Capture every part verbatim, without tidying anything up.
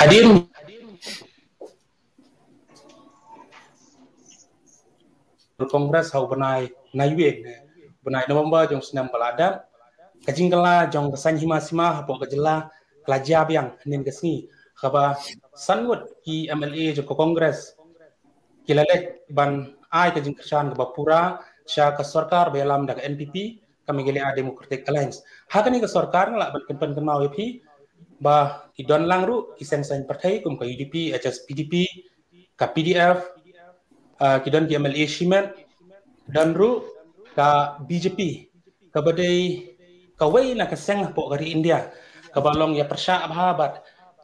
Hadien Congress ha u bnai Naiwieng, bnai November jong u snem ba la dep, ka jingkylla jong ka seng hima sima hapoh ka jylla ka la jia biang hynnin ka sngi, kaba san ngut ki M L A jong ka Congress ki la leit ban ai ka jingkyrshan kaba pura sha ka sorkar ba ïalam da ka N P P, ka Meghalaya Democratic Alliance. Ha kane ka sorkar nga lah ban kynpen kynmaw ïa phi ba ki don lang ruh ki seng saiñ pyrthei kum ka U D P, H S P D P, ka P D F, ah, ki don ki M L A shimet, don ruh ka B J P, kaba dei kawei na ka seng hapoh ka ri India kaba long ïa pyrshah bha bad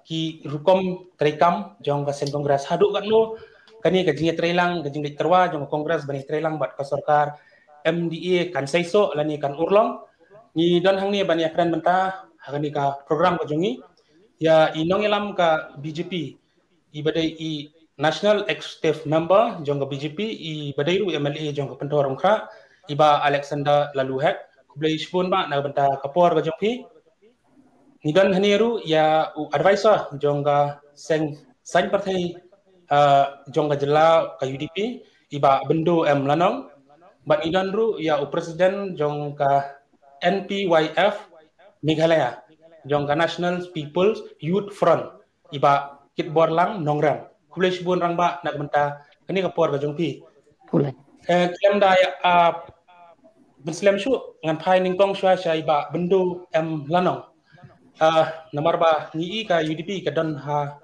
ki rukom treikam jong ka seng Congress. Haduh katno kane ka jingïatreilang, ka jingleit tyrwa jong ka Congress ban ïatreilang bad ka sorkar M D A kan seisoh lane kan urlong? Ngi don hangne ban ïakren bynta ha kane ka program ka jong ngi ïa i nongïalam ka B J P, i ba dei i National Executive Member jong ka B J P, i ba dei ruh M L A jong ka Pynthorumkhrah, i Bah Alexander Laloo Hek. Khublei shibun Bah na ka bynta ka por ka jong phi. Ngi don hangne ruh ïa u advisor jong ka seng saiñ pyrthei, ah, jong ka jylla ka U D P, i Bah Byndu M Lanong. Bad ngi don ruh ïa u president jong ka N P Y F Meghalaya, jong ka National People's Youth Front, i Bah Kitborlang Nongrem. Khublei shibun Rangbah na ka bynta kane ka por ka jong phi. Khublei. Eh, khlem da ïa, ah, pynslem shuh, ngan phai nyngkong shuwa sha i Bah Byndu M Lanong. Ah, namar ba ngi i ka U D P ka don ha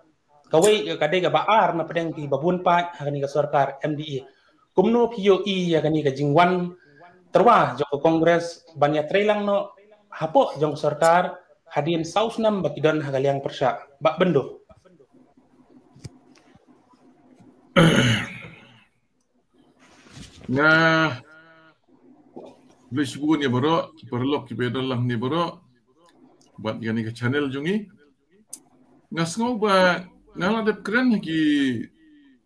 kawei, ka dei kaba ar na pdeng ki ba bun paid ha kane ka sorkar M D A. Kumno phi ïohi ïa kane ka jingwan tyrwa jong ka Congress ban ïatreilang noh hapoh jong ka sorkar hadien saw snem ba ki don ha ka liang pyrshah? Bah Byndu. Nga khublei shibun ïa baroh ki paralok kiba don lang hangne baroh bad ïa kane ka channel jong ngi. Nga sngew ba nga la dep kren ha ki,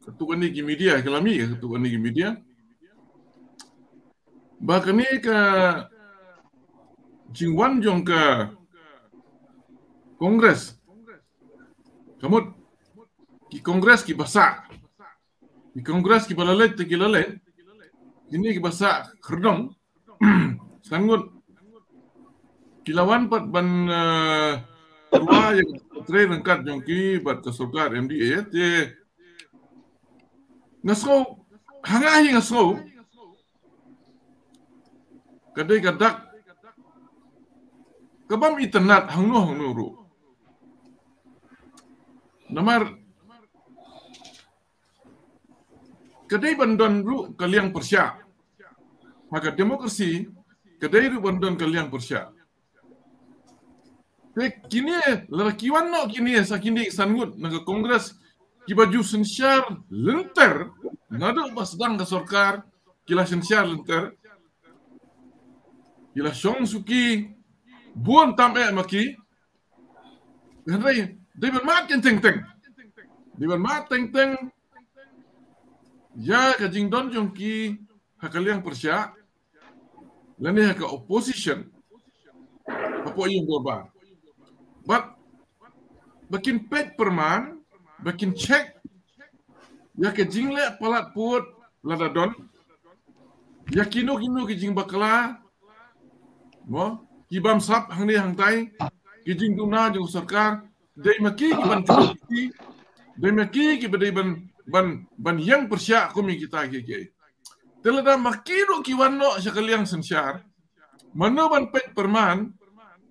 katto katne ki media, ki lami katto katne ki media, ba kane ka jingwan jong ka Congress, ka mut ki Congress kiba sah, ki Congress kiba la leit te ki la leit, kine kiba sah khyrdong, san ngut ki la wan pat ban, eh, tyrwa ïa ka trei ryngkat jong ki bad ka sorkar M D A. Te nga sngew, ha nga hi nga sngew, ka dei ka dak kabym itynnad hangno hangno ruh. Namar ka dei ban don ruh ka liang pyrshah. Ha ka democracy ka dei ruh ban don ka liang pyrshah. Te kine, lada ki wan noh kine sa kine ki san ngut na ka Congress kiba ju synshar lynter naduh ba sdang ka sorkar, ki la synshar lynter, ki la shong suki, bun tam eh ma ki. Hynrei dei ban mad teng teng, dei ban mad teng teng ïa ka jingdon jong ki ha ka liang pyrshah lane ha ka opposition hapoh ïing dorbar. Bad ba kin peit pyrman, ba kin check ïa ka jingleh palat pud lada don, ïa kino kino ki jingbakla, mo, ki bamsap hangne hangtai, ki jingduna jong sorkar, dei ma ki ki ban kynti, dei ma ki ki ba dei ban, ban, ban ïeng pyrshah kum ïa kita ki, ki. Te lada ma ki ruh ki wan noh sha ka liang synshar, mano ban peit pyrman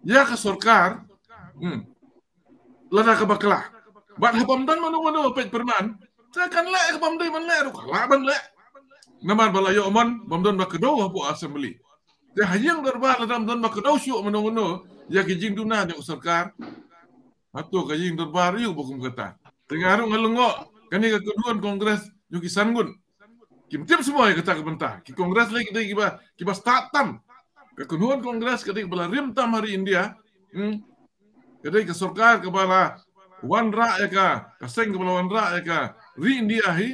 ïa ka sorkar? Hmm. Lada ka bakla. Bad haba ym don mano mano peit pyrman, te kan leh, haba ym dei ban leh ruh ka lah ban leh. Namar ba la ïoh mon bym don ba kdew hapoh assembly. Te ha ïing dorbar lada ym don ba kdew shuh mano mano ïa ki jingduna jong sorkar, hato ka ïing dorbar ïoh ba kum kata? Te nga ruh nga lyngngoh kane ka kynhun Congress jong ki san ngut kim tip shuh ïa kata ka bynta. Ki Congress lei ki dei kiba, kiba stad tam. Ka kynhun Congress ka dei kaba la rim tam ha ri India. Hmm. Ka dei ka sorkar kaba la wanrah ïa ka, ka seng kaba la wanrah ïa ka ri India hi.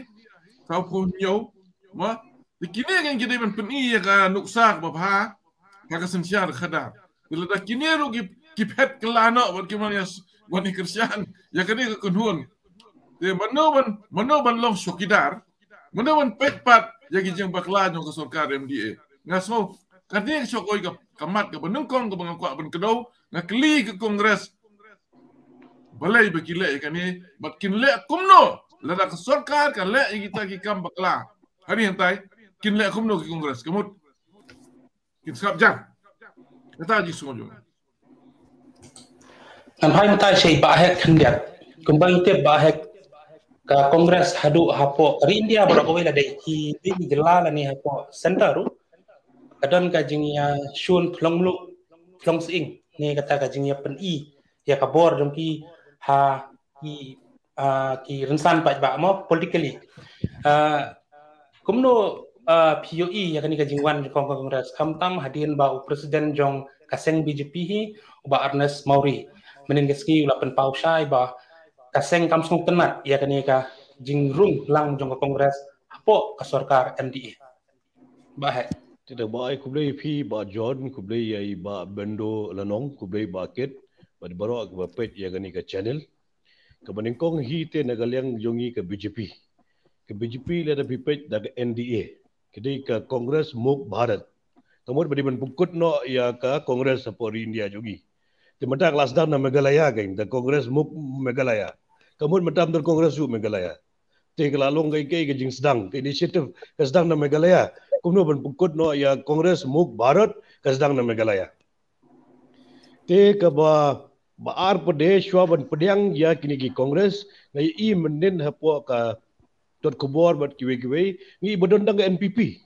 Saw phew hynñiew, ma. Te kine kan ki dei ban pyni ïa ka nuksa kaba bha ha ka synshar khadar. Te lada kine ruh ki, ki phet kylla noh bad ki man ïa s-, wan i kyrshan ïa kane ka kynhun. Te mano ban, mano ban long chowkidar, mano ban peit pat ïa ki jingbakla jong ka sorkar M D A. Nga sngew kane ka shakri ka, ka mat kaba nyngkong kaba nga kwah ban kdew, nga kylli ka Congress. Balei ba ki leh ïa kane, bad kin leh kumno lada ka sorkar ka leh ïa kita ki kam bakla? Hadien tai kin leh kumno ki Congress? Ka mut kin sngap jan. Kata ji sngewjong. Ngan phai mynta sha i Bah Hek khyndiat. Kumba ngi tip Bah Hek, ka Congress haduh hapoh ka ri India baroh kawei, la dei ki, ki jylla lane hapoh center ruh, ka don ka jingïashun phlong mluh phlong sying, ne kata ka jingïapyni ïa ka bor jong ki ha ki, ah, ki rynsan paidbah mo, politically. Ah, kumno, ah, phi ïohi ïa kane ka jingwan jong ka Congress, khamtam hadien ba u president jong ka seng B J P hi, u Bah Ernest Mawrie, mynhynnin ka sngi u la pynpaw shai ba ka seng kam sngewtynnat ïa kane ka jingrung lang jong ka Congress hapoh ka sorkar M D A? Bah Hek. Te da, Bah, ai khublei ïa phi Bah John, khublei ïa i Bah Bendo Lanong, khublei Bah Kit, bad baroh kiba peit ïa kane ka channel. Kaba nyngkong hi te na ka liang jong ngi ka B J P. Ka B J P lada phi peit da ka N D A, ka dei ka Congress Mukt Bharat. Ka mut ba dei ban pynkut noh ïa ka Congress hapoh ri India jong ngi. Te mynta ka la sdang na Meghalaya, ka, da Congress Mukt Meghalaya. Ka mut mynta ka Congress ruh Meghalaya. Te ka la long ka, ka, ka jingsdang, ka initiative ka sdang na Meghalaya. Kumno ban pynkut noh ïa Congress Mukt Bharat, ka sdang na Meghalaya. Te kaba, ba ar pat de shuwa ban pdiang ïa kine ki Congress, nga ïohi mynhynnin hapoh ka jot khubor bad kiwei kiwei, ngi ba don tang ka N P P.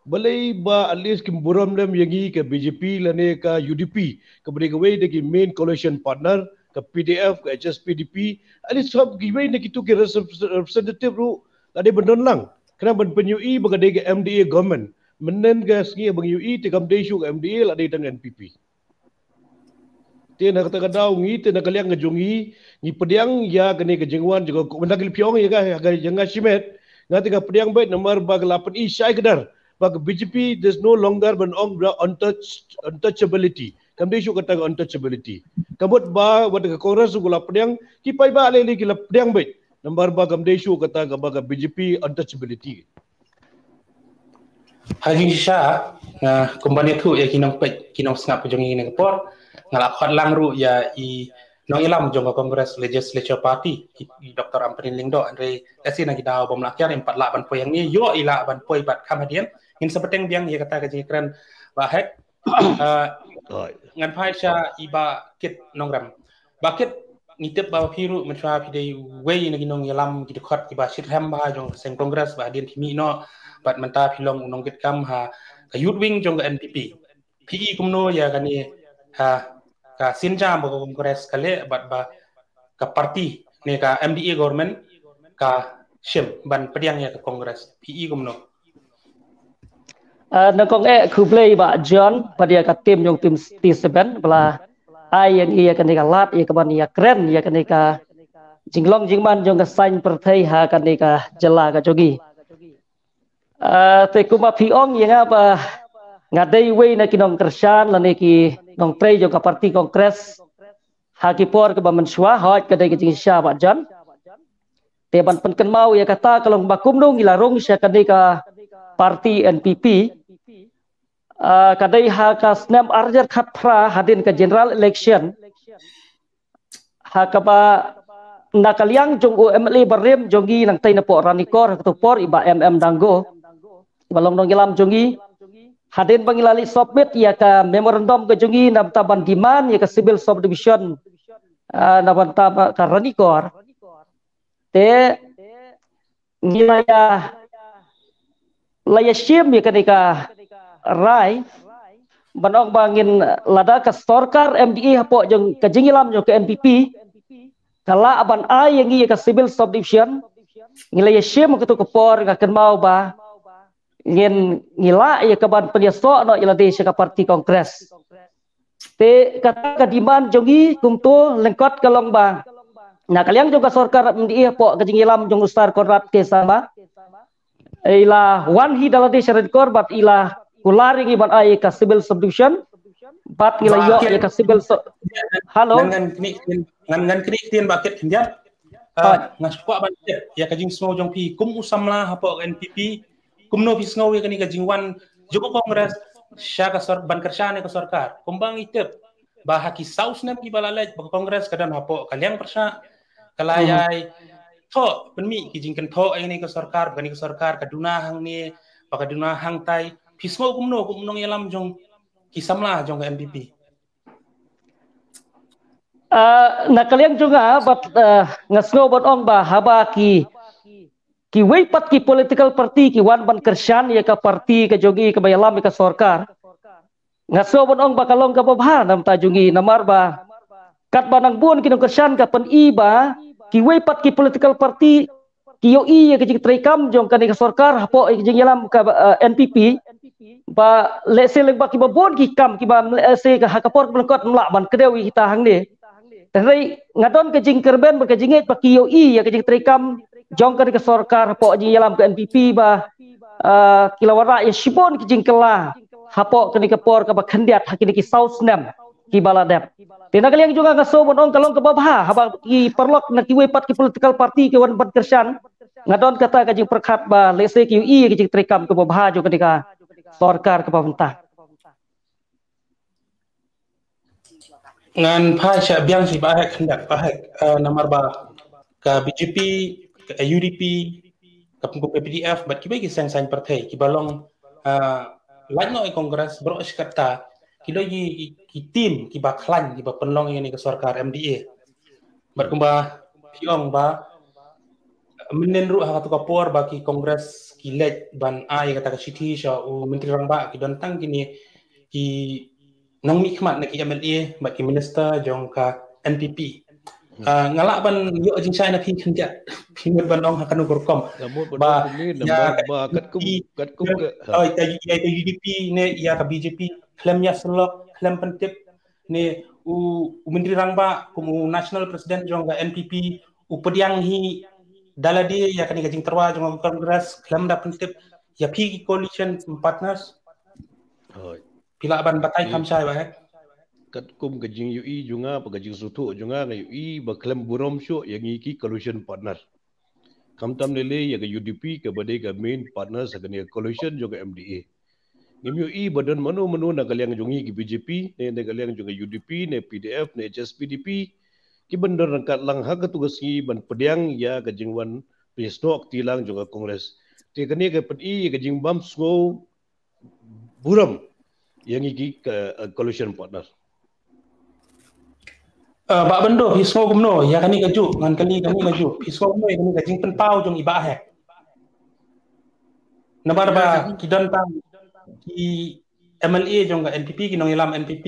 Balei ba at least kim burom lem ïa ngi ka B J P lane ka U D P, kaba dei kawei de ki main coalition partner, ka P D F, ka H S P D P, at least hap kiwei na kitu ki res-, representative ruh la dei ban don lang. Khnang ban pynïohi ba ka dei ka M D A government. Mynhynnin ka sngi ba ngi ïohi te kam dei shuh ka M D A, la dei tang N P P. Te na kata ka daw ngi, te na ka liang ka jong ngi, ngi pdiang ïa kane ka jingwan jong ka, mynta ki la phi ong ïa ka, ïa ka, ïa nga shimet, nga te nga pdiang beit namar ba ka la pyni shai kdar ba ka B J P there's no longer ban ong ba untouch-, untouchability. Kam dei shuh kata ka untouchability. Ka mut ba wat ka Congress ruh ka la pdiang, ki paidbah lei lei ki la pdiang beit namar ba kam dei shuh kata kaba ka B J P untouchability. Ha jingshisha, ah, kumba ngi ïathuh ïa ki nongpeit, ki nongsngap jong ngi kane ka por, nga la khot lang ruh ïa i nongïalam jong ka Congress Legislature Party, i, i Doctor Ampareen Lyngdoh, hynrei lehse na ki daw bym lah kiar, im pat lah ban poi hangne, ïoh i lah ban poi bad kham hadien, ngin sa bteng biang ïa kata ka jingkren Bah Hek. Ah, ngan phai sha i Bah Kit Nongrem. Bah Kit, ngi tip ba phi ruh mynshuwa phi dei uwei na ki nongïalam, ki dkhot kiba shitrhem bha jong ka seng Congress, ba hadien phi mih noh bad mynta phi long u nongkitkam ha ka Youth Wing jong ka N P P. Phi i kumno ïa kane, ha ka sienjam ba ka Congress ka leh bad ba ka party ne ka M D A government ka shim ban pdiang ïa ka Congress? Phi i kumno? Ah, nyngkong eh khublei Bah John bad ïa ka team jong team T seven ba la ai ïa ngi ïa kane ka lad ïa kaban ïakren ïa kane ka jinglong jingman jong ka saiñ pyrthei ha kane ka jylla ka jong ngi. Ah, te kumba phi ong ïa nga ba nga dei uwei na ki nongkyrshan lane ki nongtrei jong ka party Congress ha ki por kaba mynshuwa, hooid ka dei ka jingshisha Bah John. Te ban pynkynmaw ïa kata ka long ba kumno ngi la rung sha kane ka party N P P. Ah, ka dei ha ka snem arhajar khatphra hadien ka general election, ha kaba na ka liang jong u M L A barim jong ngi nangtei napoh Ranikor ha kato por, i Bah M M Dango, ba long nongïalam jong ngi, hadien ba ngi la leit submit ïa ka memorandum ka jong ngi na bynta ban demand ïa ka civil subdivision, ah, na bynta ka Ranikor. Te ngi la ïa, la ïa shim ïa kane ka rai ban ong ba ngin, lada ka sorkar M D A hapoh jong ka jingïalam jong ka N P P ka lah ban ai ïa ngi ïa ka civil subdivision, ngi la ïa shim ha kato ka por, nga kynmaw ba ngin, ngi lah ïa kaban pynïasoh noh ïa lade sha ka party Congress. Te kata ka demand jong ngi kumto lyngkot ka long ba na ka liang jong ka sorkar M D A hapoh ka jingïalam jong u Sir Conrad K Sangma, i la wan hi da lade sha Ranikor bad i la kular ïa ngi ban ai ka civil subdivision. Bad ngi la ïoh ïa ka civil so. Hello. Ngan ngan knieh ktien, ngan ngan knieh ktien ba kit khyndiat. Ah, nga sngewkwah ban tip ïa ka jingsngew jong phi kum u samla hapoh ka N P P, kumno phi sngew ïa kane ka jingwan jong ka Congress sha ka sor-, ban kyrshan ïa ka sorkar. Kumba ngi tip ba ha ki saw snem kiba la leit ba ka Congress ka don hapoh ka liang pyrshah, ka la ïai thoh pynmih ki jingkynthoh ïa kane ka sorkar, ba kane ka sorkar ka duna hangne, ba ka duna hangtai. Phi sngew kumno kum u nongïalam jong ki samla jong ka N P P? Ah, na ka liang jong nga, bad, ah, nga sngew ban ong ba haba ki, kiwei pat ki political party ki wan ban kyrshan ïa ka party ka jong ngi kaba ïalam ïa ka sorkar, nga sngew ban ong ba ka long kaba bha na ka bynta jong ngi, namar ba katba nang bun ki nongkyrshan ka pyni ba kiwei pat ki political party ki ïohi ïa ka jingtreikam jong kane ka sorkar hapoh ïa ka jingïalam ka, eh, N P P, ba lehse lyngba kiba bun ki kam kiba lehse ka ha ka por kaba lyngkot ym lah ban kdew ïa kita hangne. Hynrei nga don ka jingkyrmen bad ka jingngeit ba ki ïohi ïa ka jingtreikam jong kane ka sorkar hapoh jingïalam ka N P P ba, ah, ki la wanrah ïa shibun ki jingkylla hapoh kane ka por kaba khyndiat ha kine ki saw snem kiba la dep. Te na ka liang jong nga nga sngew ban ong ka long kaba bha haba ki paralok na kiwei pat ki political party ki wan ban kyrshan. Nga don kata ka jingpyrkhat ba lehse ki ïohi ïa ka jingtreikam kaba bha jong kane ka sorkar kaba mynta. Ngan phai sha biang sha i Bah Hek khyndiat, Bah Hek, eh, namar ba ka B J P, ka U D P, ka pynkup ka P D F bad kiba ki seng saiñ pyrthei kiba long, eh, lait noh ïa Congress baroh shi katta, ki dei ki, ki, ki team kiba khlaiñ kiba pynlong ïa kane ka sorkar M D A. Bad kumba phi ong ba mynnin ruh ha katu ka por ba ki Congress ki leit ban ai kata ka shithi sha u Myntri Rangbah, ki don tang kine ki nongmihkhmat na ki M L A bad ki minister jong ka N P P. Ah, nga lah ban ïoh jingshai na phi khyndiat, phi mut ban ong ha kano ka rukom ba ïa ka, kat kum, kat kum ka, ha, ïa ka U D P ne ïa ka B J P khlem ïasyllok, khlem pyntip, ne u, u Myntri Rangbah kum u National President jong ka N P P u pdiang hi da lade ïa kane ka jingtyrwa jong ka Congress khlem da pyntip ïa phi ki coalition partners. Hooid. Phi lah ban batai kham shai, Bah Hek? Katkum ka jingïohi jong nga bad ka jingsngewthuh jong nga, nga ïohi ba khlem burom shuh ïa ngi ki coalition partner. Khamtam lei lei ïa ka U D P kaba dei ka main partner ha kane ka coalition jong ka M D A. Ngim ïohi ba don mano mano na ka liang jong ngi ki B J P, ne na ka liang jong ka U D P, ne P D F, ne H S P D P, kiban don ryngkat lang ha katu ka sngi ban pdiang ïa ka jingwan pynïasnoh kti lang jong ka Congress. Te kane ka pyni ïa ka jingbym sngew burom ïa ngi ki ka, eh, coalition partner. Eh, Bah Byndoh, phi sngew kumno ïa kane kajuh, ngan kylli kane kajuh, phi sngew kumno ïa kane ka jingpynpaw jong i Bah Hek? Namar ba ki don tang ki M L A jong ka N P P, ki nongïalam N P P,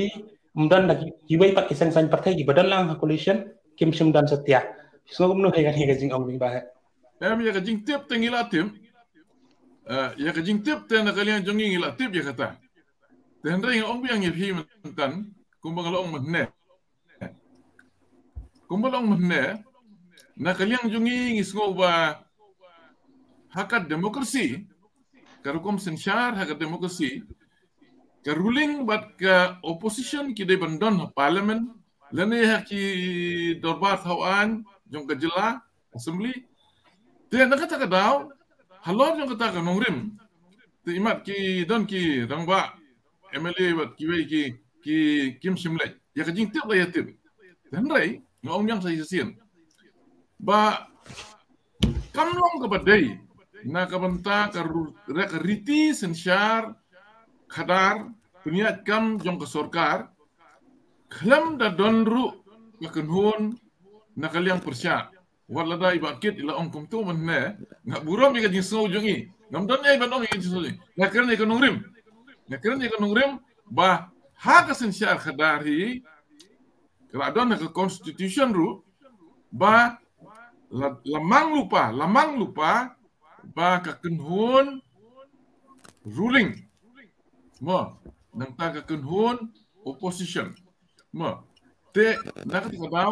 ym don da ki, kiwei pat ki seng saiñ pyrthei kiba don lang ha coalition, kim shym don satia. Phi sngew kumno ïa kane ka jingong jong i Bah Hek? Em, ïa ka jingtip te ngi la tip. Eh, ïa ka jingtip te na ka liang jong ngi ngi la tip ïa kata. Te hynrei nga ong biang ïa phi mynta, kumba nga la ong mynne. Kumba la ong mynne, na ka liang jong ngi ngi sngew ba ha ka democracy, ka rukom synshar ha ka democracy, ka ruling bad ka opposition ki dei ban don ha parliament, lane ha ki dorbar thaw aiñ jong ka jylla, assembly. Te na kata ka daw, halor jong kata ka nongrim, te imat ki don ki rangbah, M L A bad kiwei ki, ki kim shym leit. Ïa ka jingtip la ïa tip. Te hynrei nga ong biang sa shisien ba kam long kaba dei na ka bynta ka ru-, ka riti synshar khadar pynïaid kam jong ka sorkar khlem da don ruh ka kynhun na ka liang pyrshah. Wat lada i Bah Kit i la ong kumto mynne, nga burom ïa ka jingsngew jong i. Ngam don ei ban ong ïa ka jingsngew jong i. Nga kren ïa ka nongrim. Nga kren ïa ka nongrim ba ha ka synshar khadar hi, ka la don ha ka constitution ruh ba la, la mang lypa, la mang lypa ba ka kynhun ruling, mo, nangta ka kynhun opposition, mo. Te na kata ka daw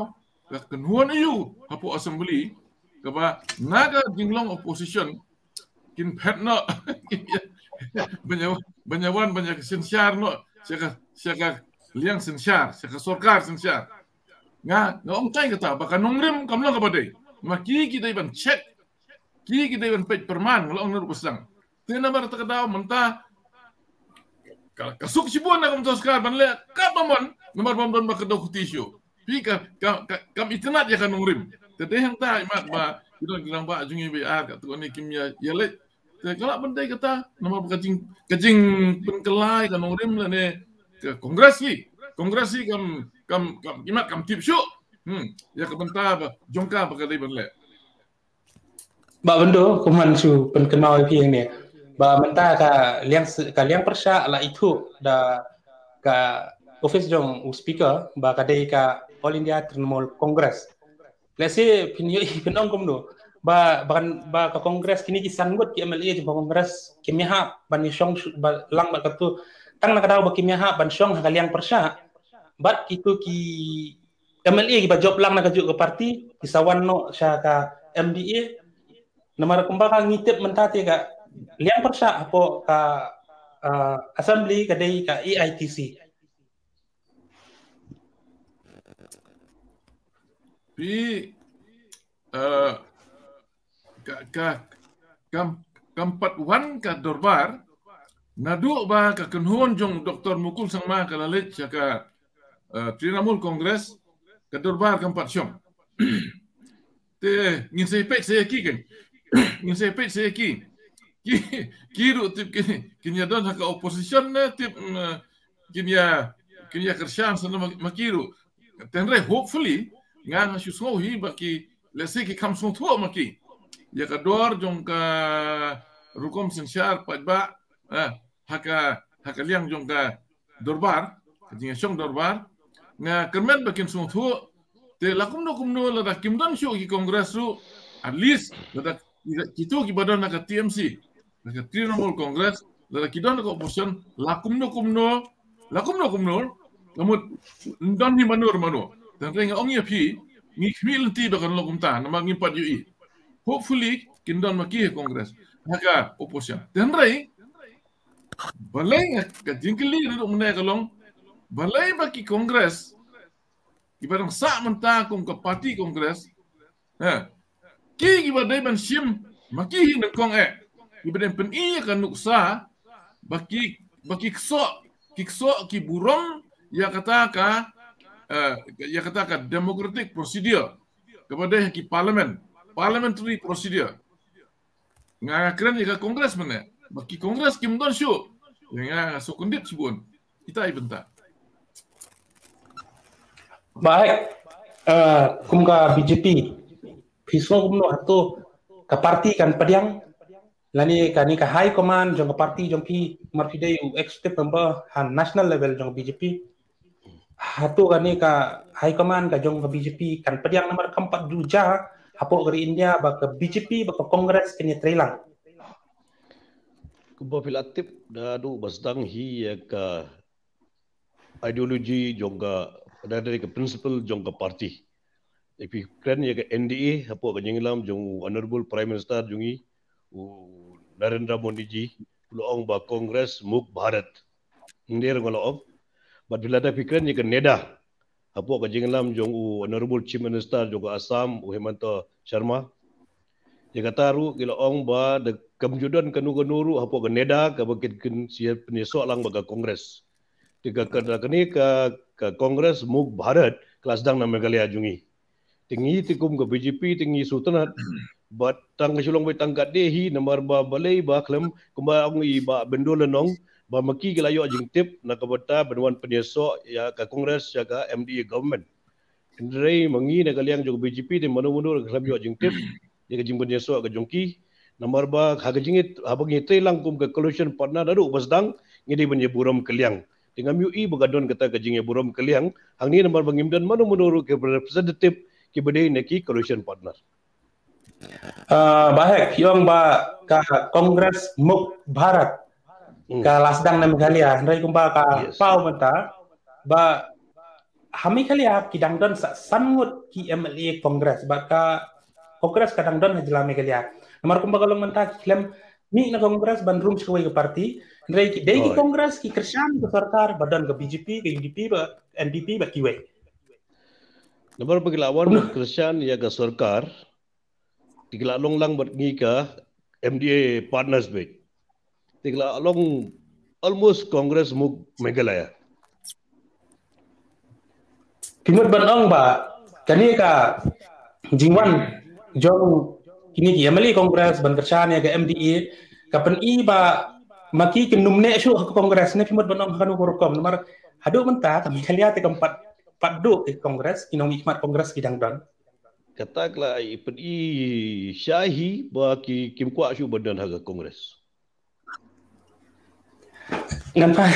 ka kynhun aiu hapoh assembly kaba na ka jinglong opposition kin phet noh ban ïa, ban ïa wan ban ïa synshar noh sha ka, sha ka liang synshar, sha ka sorkar synshar. Nga, nga ong tai kata, ba ka nongrim kam long kaba dei. Ma ki ki dei ban check, ki ki dei ban peit pyrman, nga la ong naduh ba sdang. Te namar kata ka daw mynta, ka, ka suk shibun na ka mynta sorkar ban leh, ka ba mon, namar ban ban ba ka daw khuti shuh. Phi ka, ka, ka, kam itynnad ïa ka nongrim. Te dei hangta i mat ba, ki don ki rangbah jong ngi ba ar katto katne kim ïa, ïa leit. Te ka lah ban dei kata, namar ba ka jing, ka jingpynkylla ïa ka nongrim lane ka Congress hi. Congress hi kam, kam, kam, i mat kam tip shuh. Hmm, ïa ka bynta ba, jong ka ba ka dei ban leh. Bah Bynta, kumne shu pynkynmaw ïa phi hangne. Ba mynta ka liang se-, ka liang pyrshah la ithuh da ka office jong u speaker, ba ka dei ka All India Trinamool Congress. Lehse phin ïohi phin ong kumno. Ba, ba, ba ka Congress kine ki san ngut ki M L A jong ka Congress kim ïahap ban ïashong shu-, ba lang bad katu. Tang na ka daw ba kim ïahap ban shong ha ka liang pyrshah. Bad kitu ki M L A kiba jop lang na kajuh ka party, ki sa wan noh sha ka M D A. Namar kumba ka ngi tip mynta te ka liang pyrshah hapoh ka, ah, assembly ka dei ka A I T C. Phi, eh, ka, ka, kam, kam pat wan ka dorbar, naduh ba ka kynhun jong Doktor Mukul Sangma ka la leit sha ka, eh, Trinamool Congress, ka dorbar kam pat shong. Te ngin sa peit sa ïa ki kan. Ngin sa peit sa ïa ki. Ki, ki ruh tip ki, kin ïa don ha ka opposition ne tip, mm, kin ïa, kin ïa kyrshan sa na ma, ma ki ruh. Te hynrei hopefully, nga nga shu sngew hi ba ki, lehse ki kham sngewthuh ma ki. Ïa ka dor jong ka rukom synshar paidbah, eh, ha ka, ha ka liang jong ka dorbar, ka jingïashong dorbar, nga kyrmen ba kin sngewthuh, te la kumno kumno lada kim don shuh ki Congress ruh, at least lada ki, kitu kiba don ha ka T M C, ha ka Trinamool Congress, lada ki don ha ka opposition, la kumno kumno, la kumno kumno, la mut don hi mano mano. Te hynrei nga ong ïa phi, ngi khmih lynti ba kan long kumta, namar ngim pat ïohi. Hopefully, kin don ma ki ha Congress, ha ka opposition. Te hynrei, balei nga, ka jingkylli naduh mynne ka long, balei ba ki Congress, kiba dang sah mynta kum ka party Congress, ha, ki kiba dei ban shim ma ki hi nyngkong eh, kiba dei pyni ïa ka nuksa, ba ki, ba ki ksoh, ki ksoh ki burom ïa kata ka, eh, ïa kata ka democratic procedure, kaba dei ha ki parliament, parliamentary procedure. Nga, nga kren ïa ka Congress mynne. Ba ki Congress kim don shuh. Ïa nga, nga sngewkyndit shibun. Ita i bynta. Bah Hek, eh, kum ka B J P, phi sngew kumno, hato ka party kan pdiang, lane kane ka high command jong ka party jong phi, namar phi dei u executive member ha national level jong ka B J P? Hato kane ka high command ka jong ka B J P kan pdiang, namar kam pat ju jia hapoh ka ri India ba ka B J P bad ka Congress kin ïatrei lang? Kumba phi la tip, naduh ba sdang hi ïa ka ideology jong ka, lane ka principle jong ka party. Ïa phi kren ïa ka N D A, hapoh ka jingïalam jong u Honorable Prime Minister jong ngi, u Narendra Modi ji, u la ong ba Congress Mukt Bharat. Hynrei nga la ong, bad phi, lada phi kren ïa ka NEDA, hapoh ka jingïalam jong u Honorable Chief Minister jong ka Assam, u Himanta Sharma, ïa kata ruh ki la ong ba da kam ju don kano kano ruh hapoh ka NEDA kaba kin, kin sa pynïasoh lang bad ka Congress. Te ka, ka, kane ka, ka Congress Mukt Bharat ka la sdang na Meghalaya jong ngi. Te ngi te kum ka B J P te ngi sngewtynnat, bad tang ka shu long beit tang katne hi, namar ba balei ba khlem, kumba ong i Bah Bynta la ong, ba ma ki ki la ïoh jingtip na ka bynta ban wan pynïasoh ïa ka Congress ïa ka M D A government. Hynrei ma ngi na ka liang jong ka B J P te mano mano ruh khlem ïoh jingtip ïa ka jingpynïasoh ka jong ki. Namar ba ha ka jingïa, haba ngi trei lang kum ka coalition partner naduh ba sdang, ngi dei ban ïa burom kylliang. Te ngam ïohi ba ka don kata ka jingïa burom kylliang hangne, namar ba ngim don mano mano ruh ki representative kiba dei na ki coalition partner. Ah, Bah Hek, phi ong ba ka Congress Mukt Bharat, hmm, ka la sdang na Meghalaya, hynrei kumba ka, yes, paw mynta, ba ha Meghalaya ki dang don sa san ngut ki M L A Congress, bad ka Congress ka dang don ha jylla Meghalaya. Namar kumba ka long mynta ki khlem mih na Congress ban rung sha kawei ka party, hynrei ki dei ki Congress ki kyrshan ka sorkar ba don ka B J P, ka U D P, ba N P P, ba kiwei. Namar ba ki la wan kyrshan ïa ka sorkar, te ki la long lang bad ngi ka M D A partners beit. Te ki la long almost Congress muk Meghalaya. Phi mut ban ong ba kane ka jingwan jong kine ki M L A Congress ban kyrshan ïa ka M D A ka pyni ba ma ki kin num ne shuh ha ka Congress ne, phi mut ban ong ha kano ka rukom, namar haduh mynta ka Meghalaya te kam pat, pat duh ka Congress, ki nongmihkhmat Congress ki dang don. Kata ka la i pyni sha hi ba ki kim kwah shuh ban don ha ka Congress. Ngan phai,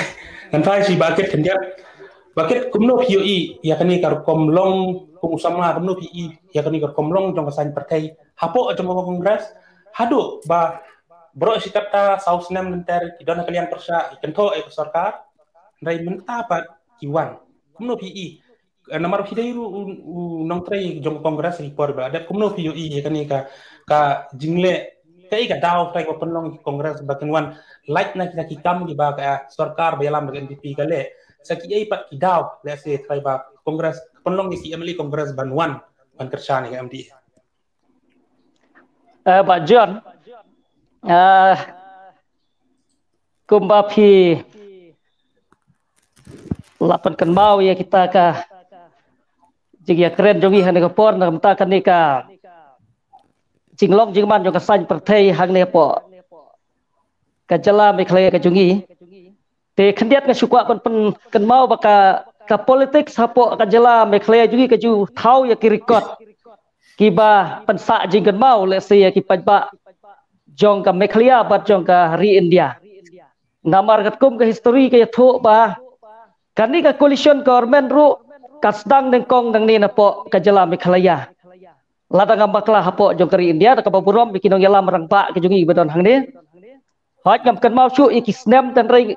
ngan phai sha Bah Kit khyndiat. Bah Kit, kumno phi ïohi ïa kane ka rukom long kum u samla, kumno phi ïohi ïa kane ka rukom long jong ka saiñ pyrthei hapoh jong ka Congress, haduh ba baroh shi katta saw snem lynter ki don ha ka liang pyrshah, ki kynthoh ïa ka sorkar, hynrei mynta pat ki wan. Kumno phi ïohi? Eh, namar phi dei ruh u, u nongtrei jong ka Congress ha ki por ba la dep, kumno phi ïohi ïa kane ka, ka jingleh, kaei ka daw trai ba pynlong ïa ka Congress ba kin wan lait na kita ki kam kiba ka sorkar ba ïalam da ka N P P ka leh? Sa kiei pat ki daw, let's say, trai ba Congress pynlong ïa ki M L A Congress ban wan ban kyrshan ïa ka M D A? Eh, Bah John, eh, kumba phi la pynkynmaw ïa kita ka jingïakren jong ngi ha kane ka por, na ka bynta kane ka jinglong jingman jong ka saiñ pyrthei hangne hapoh ka jylla Meghalaya ka jong ngi. Te khyndiat nga shu kwah ban pynkynmaw ba ka, ka politics hapoh ka jylla Meghalaya jong ngi ka ju thaw ïa ki record kiba pynsah jingkynmaw, let's say, ïa ki paidbah jong ka Meghalaya bad jong ka ri India. Namar katkum ka history ka ïathuh ba kane ka coalition government ruh ka sdang nyngkong nangne napoh ka jylla Meghalaya. Lada ngam bakla hapoh jong ka ri India, da kaba burom ïa ki nongïalam rangbah ki jong ngi ba don hangne. Hooid, ngam kynmaw shuh ïa ki snem, hynrei,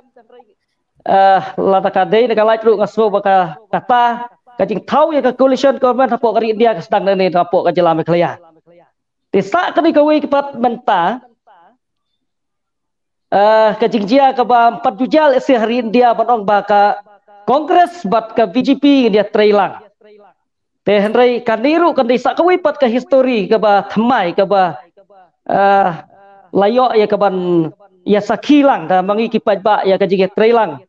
eh, lada ka dei na ka lait ruh nga sngew ba ka, kata ka jingthaw ïa ka coalition government hapoh ka ri India ka sdang nangne napoh ka jylla Meghalaya. Te sa kane kawei ka pat mynta, eh, ka jingjia kaba ym pat ju jia, let's say, ha ri India ban ong ba ka Congress bad ka B J P ngin ïatrei lang. Te hynrei kane ruh kan dei sa kawei pat ka history kaba thymmai kaba, eh, la ïoh ïa kaban ïa sakhi lang da ma ngi ki paidbah ïa ka jingïatrei lang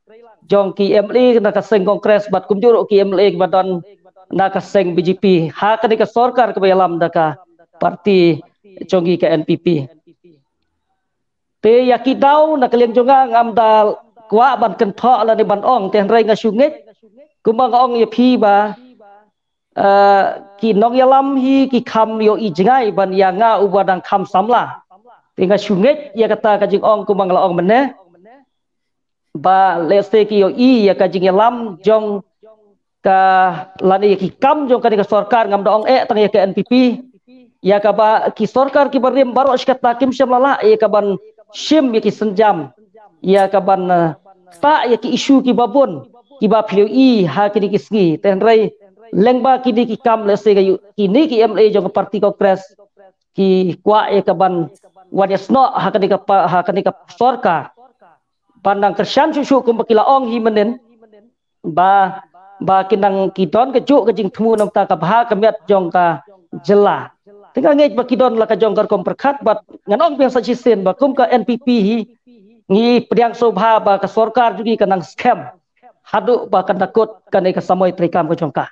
jong ki M L A na ka seng Congress bad kumjuh ruh ki M L A kiba don na ka seng B J P ha kane ka sorkar kaba ïalam da ka party jong ngi ka N P P. Te ïa ki daw na ka liang jong nga ngam da kwah ban kynthoh lane ban ong, te hynrei nga shu ngeit kumba nga ong ïa phi ba, eh, ki nongïalam hi ki kham ïohi jngai ban ïa nga uba dang kham samla. Te nga shu ngeit ïa kata ka jingong kumba nga la ong mynne ba, let's say, ki ïohi ïa ka jingïalam jong ka lane ïa ki kam jong kane ka sorkar, ngam da ong eh tang ïa ka N P P, ïa kaba ki sorkar kiba rim baroh shi katta kim shym la lah ïa kaban shim ïa ki sienjam, ïa kaban, eh, ktah ïa ki issue kiba bun kiba phi ïohi ha kine ki sngi. Te hynrei lyngba kine ki kam, let's say, ka ïoh kine ki M L A jong ka party Congress ki kwah ïa kaban wan ïasnoh ha kane ka pa-, ha kane ka sorkar ban nang kyrshan shuh shuh kumba ki la ong hi mynnin, ba, ba ki nang, ki don kajuh ka jingthmu na ka bynta ka bha ka miat jong ka jylla. Te nga ngeit ba ki don la ka jong ka rukom pyrkhat, bad ngan ong biang sa shisien ba kum ka N P P hi ngi pdiang sngewbha ba ka sorkar jong ngi ka nang skhem haduh ba kan da kut kane ka samoi treikam ka jong ka.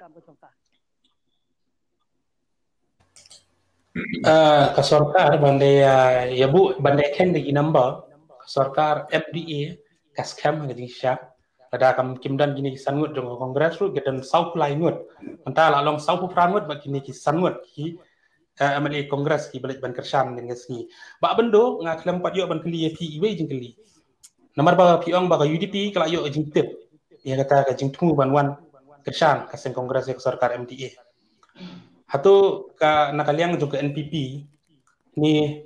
Ah, ka sorkar ban da, ah, ïa buh ban da kheiñ da ki number, ka sorkar M D A ka skhem ha ka jingshisha. Lada kam, kim don kine ki san ngut jong ka Congress ruh, ki don sawphew lai ngut. Mynta la long sawphew phra ngut bad kine ki san ngut ki, eh, M L A Congress kiba leit ban kyrshan mynne ka sngi. Bah Byndoh, nga khlem pat ïoh ban kylli ïa phi iwei jingkylli. Namar ba phi ong ba ka U D P ka la ïoh jingtip ïa kata ka jingthmu ban wan kyrshan ka seng Congress ïa ka sorkar M D A. Hato ka, na ka liang jong ka N P P ne,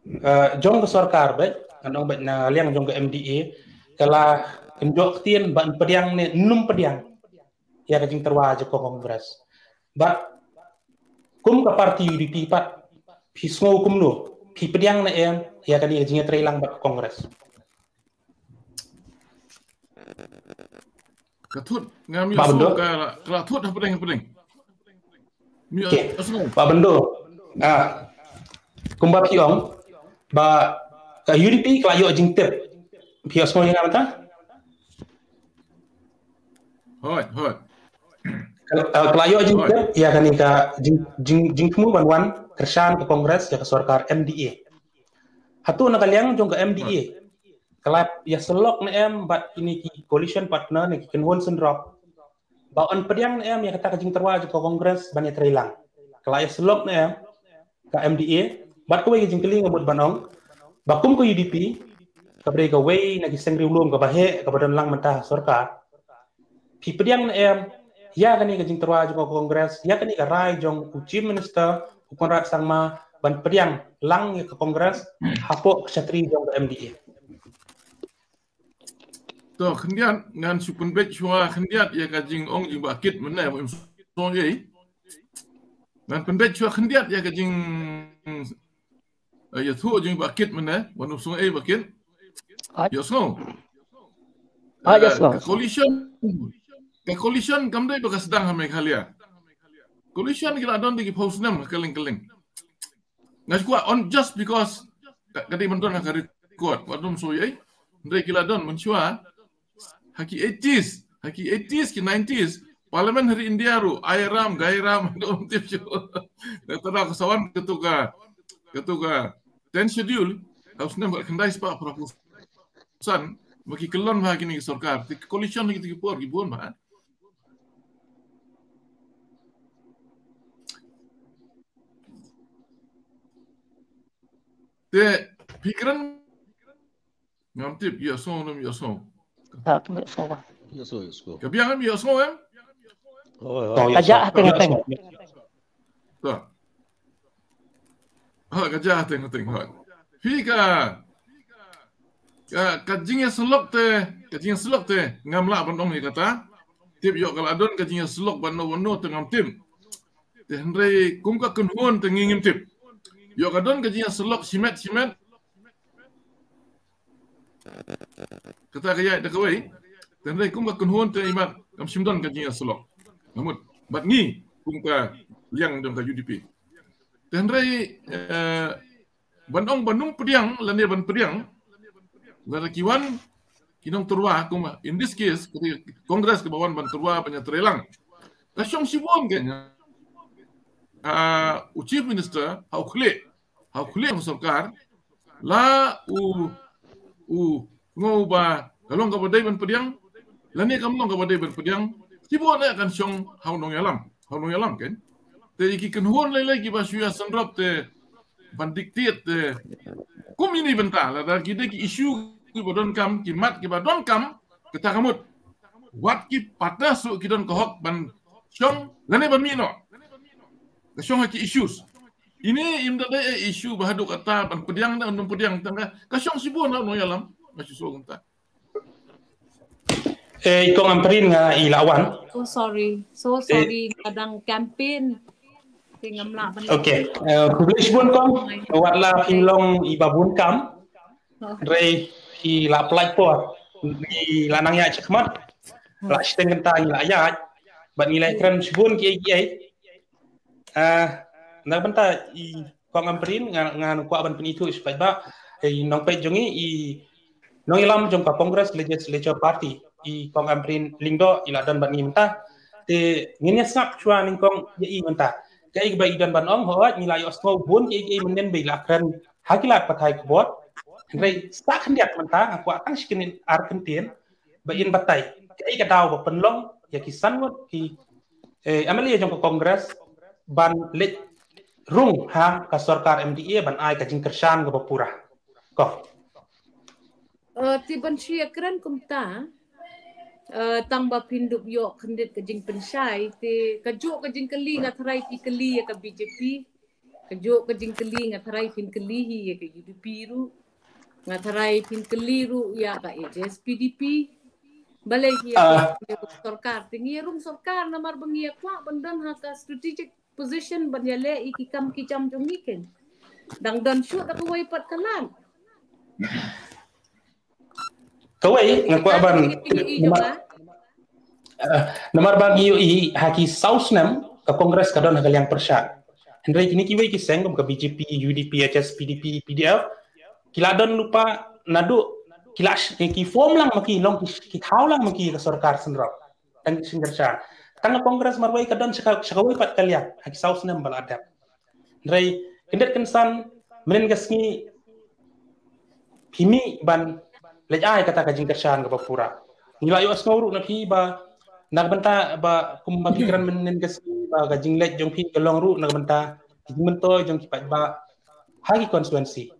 eh, jong ka sorkar beit, ngan ong beit, na ka liang jong ka M D A, ka la kynjoh ktien ban pdiang ne ym pdiang ïa ka jingtyrwa jong ka Congress? Bad kum ka party U D P pat, phi sngew kumno? Phi pdiang ne em? ïa kane ka jingïatreilang bad ka Congress. Ka thut ngam ïohsngew ka la thut hapdeng hapdeng. Okay. Bah Bendo. Ah. Kumba phi ong ba ka U D P ka la ïoh jingtip. Phi ïohsngew ïa nga mynta? Hoi, hoi. Ka la ïoh jingtip ïa kane ka jingthmu ban wan kyrshan ka Congress ïa ka sorkar M D A. Hato na ka liang jong ka M D A ka la ïasyllok ne em bad kine ki coalition partner ne ki kynhun synrop ba yn pdiang ne em ïa kata ka jingtyrwa jong ka Congress ban ïatreilang? Ka la ïasyllok ne em ka M D A? Bad kawei ka jingkylli nga mut ban ong ba kum ka U D P, ka brei kawei na ki seng riewlum kaba heh kaba don lang mynta ha sorkar, phi pdiang ne em ïa kane ka jingtyrwa jong ka Congress, ïa kane ka rai jong u Chief Minister u Conrad Sangma ban pdiang lang ïa ka Congress hapoh ka shatri jong ka M D A? To khyndiat ngan shu pynbeit shuwa khyndiat ïa ka jingong jong Bah Kit mynne, im song ei. Ngan pynbeit shuwa khyndiat ïa ka jing ïathuh jong Bah Kit mynne, wan um song ei Bah Kit. Ïohsngew. Ka coalition, ka coalition kam dei ba ka sdang ha Meghalaya. Coalition ki la don da ki phew snem ha kylleng kylleng. Nga kwah on just because ka dei ban don ha ka record, wat dum soi ei. Hynrei ki la don mynshuwa ha ki eighties, ha ki eighties ki nineties, Parliament ha ri India ruh, Airam, Gairam, dum tip shu. Kata da ka sawan katu ka, katu ka ten schedule, ha u snem ka khyndai spah phra phew san, ma ki kyllon ma kine ki sorkar, te ki coalition ki, ki por ki bun ma. Te phi kren ngam tip ïohsngew ne ym ïohsngew. Ka biang em ïohsngew em? Ka jah ha teng ha teng. Ha ka jah ha teng ha teng. Phi ka ka jingïasyllok te, ka jingïasyllok te ngam lah ban ong ïa kata. Tip ïoh ka la don ka jingïasyllok ban no ban no te ngam tip. Te hynrei kum ka kynhun te ngi ngim tip. Ïoh ka don ka jingïasyllok shimet shimet. Kata ka ïaid da kawei. Te hynrei kum ka kynhun te imat kam shym don ka jingïasyllok. Namut bad ngi kum ka liang jong ka U D P. Te hynrei ban ong ban ym pdiang lane ban pdiang, lada ki wan ki nongtyrwa kum in this case ka Congress kaba wan ban tyrwa ban ïatreilang. Ka shong shibun kane u Chief Minister ha u khlieh, ha u khlieh ka sorkar, la u u Ngo ba ka long kaba dei ban pdiang lane kam long kaba dei ban pdiang, shibun eh kan shong ha u nongïalam, ha u nongïalam kan. Te ki kynhun lei lei kiba shu ïa synrop te ban dictate te kum ini bynta lada ki dei ki issue kiba donkam, ki mat kiba donkam, kata ka mut wat ki pata su ki don ka hok ban shong lane ban mih noh. Ka shong ha ki issues. Ini im da dei issue ba haduh kata ban pdiang da ym pdiang tang ka shong shibun ha u nongïalam. Nga shu shu kumta. Eh, i kong Ampareen nga i la wan. So sorry. So sorry. Kadang campaign. Te ngam lah ban. Okay. Khublei shibun kong. Wat la phi long i ba bun kam. Hynrei phi la pynlait por. Ngi la nang ïaid shakhmat. La shiteng kynta ngi la ïaid. Bad ngi la kren shibun kiei kiei. Ah, na bynta i kong Ampareen nga nga kwah ban pynithuh shuh ba i nongpeit jong ngi i nongïalam jong ka Congress Legislature Party i kong Ampareen Lyngdoh i la don bad ngi mynta. Te ngin ïa sngap shuwa nyngkong ïa i mynta. Kaei ba i don ban ong, hooid ngi la ïohsngew bun kiei kiei mynnin ba i la kren ha ki lad pathai khubor. Hynrei sa khyndiat mynta nga kwah tang shi kyntien ar kyntien ba in batai kaei ka daw ba pynlong ïa ki san ngut ki eh, M L A jong ka Congress ban leit rung ha ka sorkar M D A ban ai ka jingkyrshan kaba pura. Ko. Eh, te ban shu ïa kren kumta, eh, tang ba phin dup ïoh khyndiat ka jingpynshai, te kajuh ka jingkylli nga tharai phi kylli ïa ka B J P, kajuh ka jingkylli nga tharai phin kylli hi ïa ka U D P ruh, nga tharai phin kylli ruh ïa ka H S P D P. Balei hi ïa ka sorkar, te ngi ïa rung sorkar namar ba ngi ïa kwah ban don ha ka strategic position ban ïaleh ïa ki kam ki jam jong ngi ken. Dang don shuh da kawei pat ka lad. Kawei nga kwah ban, namar ba ngi ïohi ha ki saw snem ka Congress ka don ha ka liang pyrshah. Hynrei kine kiwei ki seng kum ka B J P, U D P, H S P D P, P D F, ki la don lypa naduh ki la ki form lang ma ki, long ki thaw lang ma ki ka sorkar synrop. Tang ki seng pyrshah. Tang ka Congress marwei ka don sha kawei pat ka liang ha ki saw snem ba la dep. Hynrei kyndit kynsan mynhynnin ka sngi phi mih ban leit ai kata ka jingkyrshan kaba pura. Ngi la ïohsngew ruh na phi ba na ka bynta ba kum ba phi kren mynhynnin ka sngi ba ka jingleit jong phi ka long ruh na ka bynta ka jingmyntoi jong ki paidbah ha ki constituency.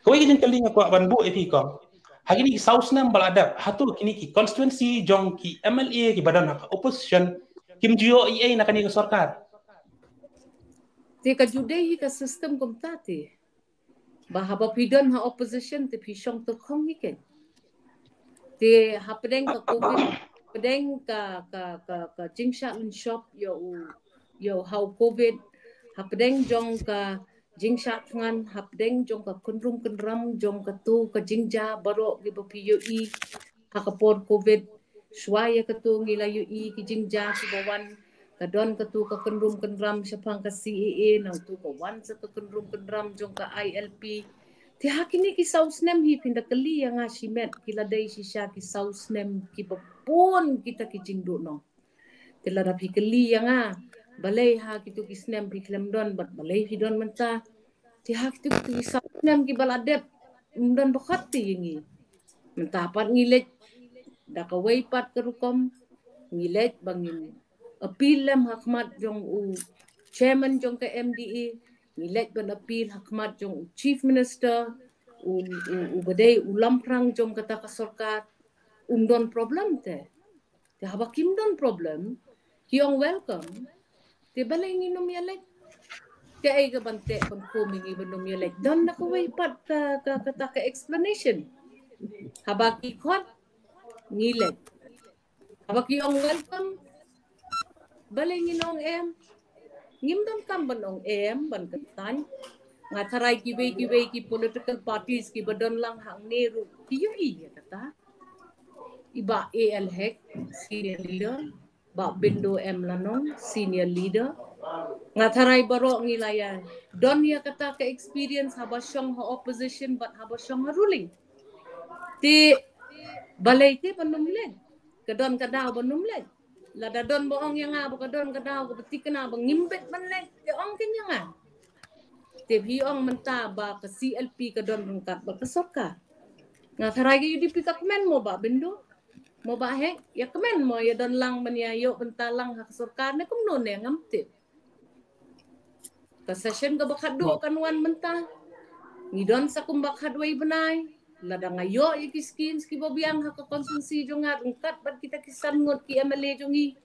Kawei ka jingkylli nga kwah ban buh ïa phi kong, ha kine ki saw snem ba la dep, hato kine ki constituency jong ki M L A kiba don ha ka opposition kim ju ïoh ei ei na kane ka sorkar? Te ka ju dei hi ka system kumta te. Ba haba phi don ha opposition te phi shong tyrkhong hi ken. Te hapdeng ka covid, hapdeng ka ka ka ka jingshah lynshop ïa u ïa u ha u covid, hapdeng jong ka jingshah thngan, hapdeng jong ka kynrum kynram jong katu ka jingjia baroh kiba phi ïohi ha ka por covid. Shuwa ïa katu ngi la ïohi ki jingjia kiba wan, ka don katu ka kynrum kynram shaphang ka C A A, nangtu ka wan sa ka kynrum kynram jong ka I L P. Te ha kine ki saw snem hi phin da kylli ïa nga shimet ki la dei shisha ki saw snem kiba bun kita ki jingduhnong. Te lada phi kylli ïa nga balei ha kitu ki snem phi khlem don bad balei phi don mynta. Te ha kitu ki saw snem kiba la dep ym don ba khot te ïa ngi. Mynta pat ngi leit da kawei pat ka rukom, ngi leit ba ngin appeal lem ha khmat jong u chairman jong ka M D A, ngi leit ban appeal ha khmat jong u chief minister, u u u ba dei u lamphrang jong kata ka sorkar. Um don problem te. Te haba kim don problem ki ong welcome. Te balei ngin ym ïaleit? Te ai ka ban teh ban kum ngi ban ym ïaleit? Don na kawei pat ka ka kata ka explanation. Haba ki khot ngi leit. Haba ki ong welcome, balei ngin ong em? Ngim don kam ban ong em ban kyntait. Nga tharai kiwei kiwei ki political parties kiba don lang hangne ruh ki ïohi ïa kata. I Bah A L Hek, senior leader, Bah Bindo M Lanong, senior leader. Nga tharai baroh ngi la ïa don ïa kata ka experience haba shong ha opposition bad haba shong ha ruling. Te balei te ban ym leit? Ka don ka daw ban ym leit. Lada don ba ong ïa nga ba ka don ka daw kaba thikna ba ngim bit ban leit, te ong ken ïa nga. Te phi ong mynta ba ka C L P ka don ryngkat bad ka sorkar. Nga tharai ka U D P ka kmen mo Bah Bindo, mo Bah Hek, ïa kmen mo ïa don lang ban ïa ïoh bynta lang ha ka sorkar ne kumno ne ngam tip. Ka session kaba khatduh kan wan mynta. Ngi don sa kumba khatwei bnai. Lada nga ïoh ïa ki schemes kiba biang ha ka constituency jong nga ryngkat bad kita ki san ngut ki M L A jong ngi,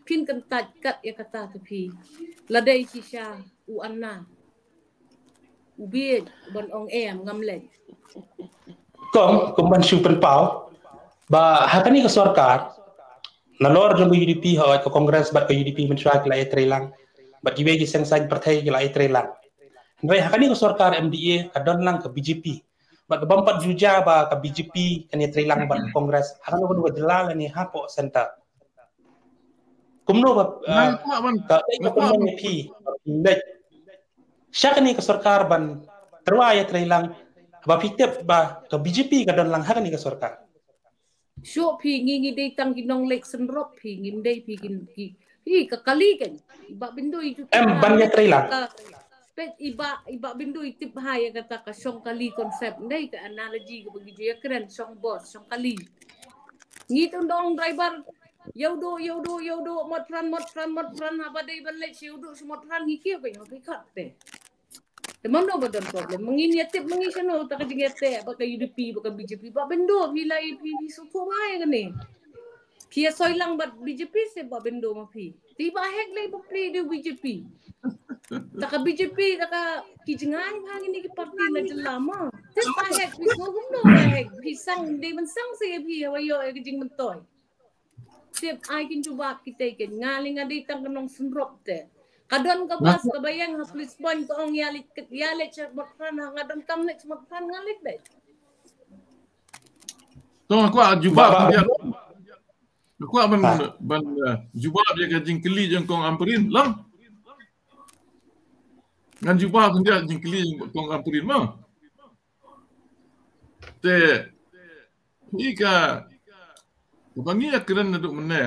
phin kyntait kat ïa kata te phi. Lada i shisha u Anna u bieit ban ong em ngam leit. Kong, kong ban shu pynpaw ba ha kane ka sorkar, nalor jong ka U D P, hooid ka Congress bad ka U D P mynshuwa ki la ïatrei lang, bad kiwei ki seng saiñ pyrthei ki la ïatrei lang. Hynrei ha kane ka sorkar M D A ka don lang ka B J P. Bad ka bym pat ju jia ba ka B J P kan ïatrei lang bad ka Congress ha kano kano ka jylla lane hapoh center. Kumno ba ka ka phi leit sha kane ka sorkar ban tyrwa ïatrei lang ba phi tip ba ka B J P ka don lang ha kane ka sorkar? Shuh phi, ngi ngi dei tang ki nongleit synrop phi, ngim dei phi ki, ki, phi ka kali kan. I Bah Bindo i ju em ban ïatrei lang. Peit i Bah, i Bah Bindo i tip ha ïa kata ka shong kali concept, dei ka analogy kaba ngi ju ïakren, shong bus, shong kali. Ngi tu dong driver, ïa u duh, ïa u duh, ïa u duh, mot pran, mot pran, mot pran, haba dei ban leit sha u duh, sha mot pran ngi kiew ka ïa phi khat te. Te mano ba don problem? Ma ngin ïa tip ma ngi shano ta ka jingïateh bad ka U D P bad ka B J P. Bah Bindo phi la ïa phi phi sngewthuh bha ïa kane. Phi ïa soi lang bad B J P se Bah Bindo ma phi. Te Bah Hek lei ba phi dei B J P. Ta ka B J P ta ka ki jngai bha ngin ki parti na jylla ma. Te Bah Hek phi sngewthuh kumno Bah Hek phi sang dei ban sang se ïa phi ïa wa ïoh ïa ka jingmyntoi. Tip ai kin jubab kita kin nga li nga dei tang ka nongsynrop te. Ka don ka bas ka ba ïeng ha police point ka ong ïa leit, ïa leit sha Motphran, ha nga don kam leit sha Motphran nga leit beit. To nga kwah jubab dia. Nga kwah ban ban jubab ïa ka jingkylli jong Kong Ampareen lang. Ngan jubab dia jingkylli jong Kong Ampareen mo. Te hi ka kaba ngi ïa kren naduh mynne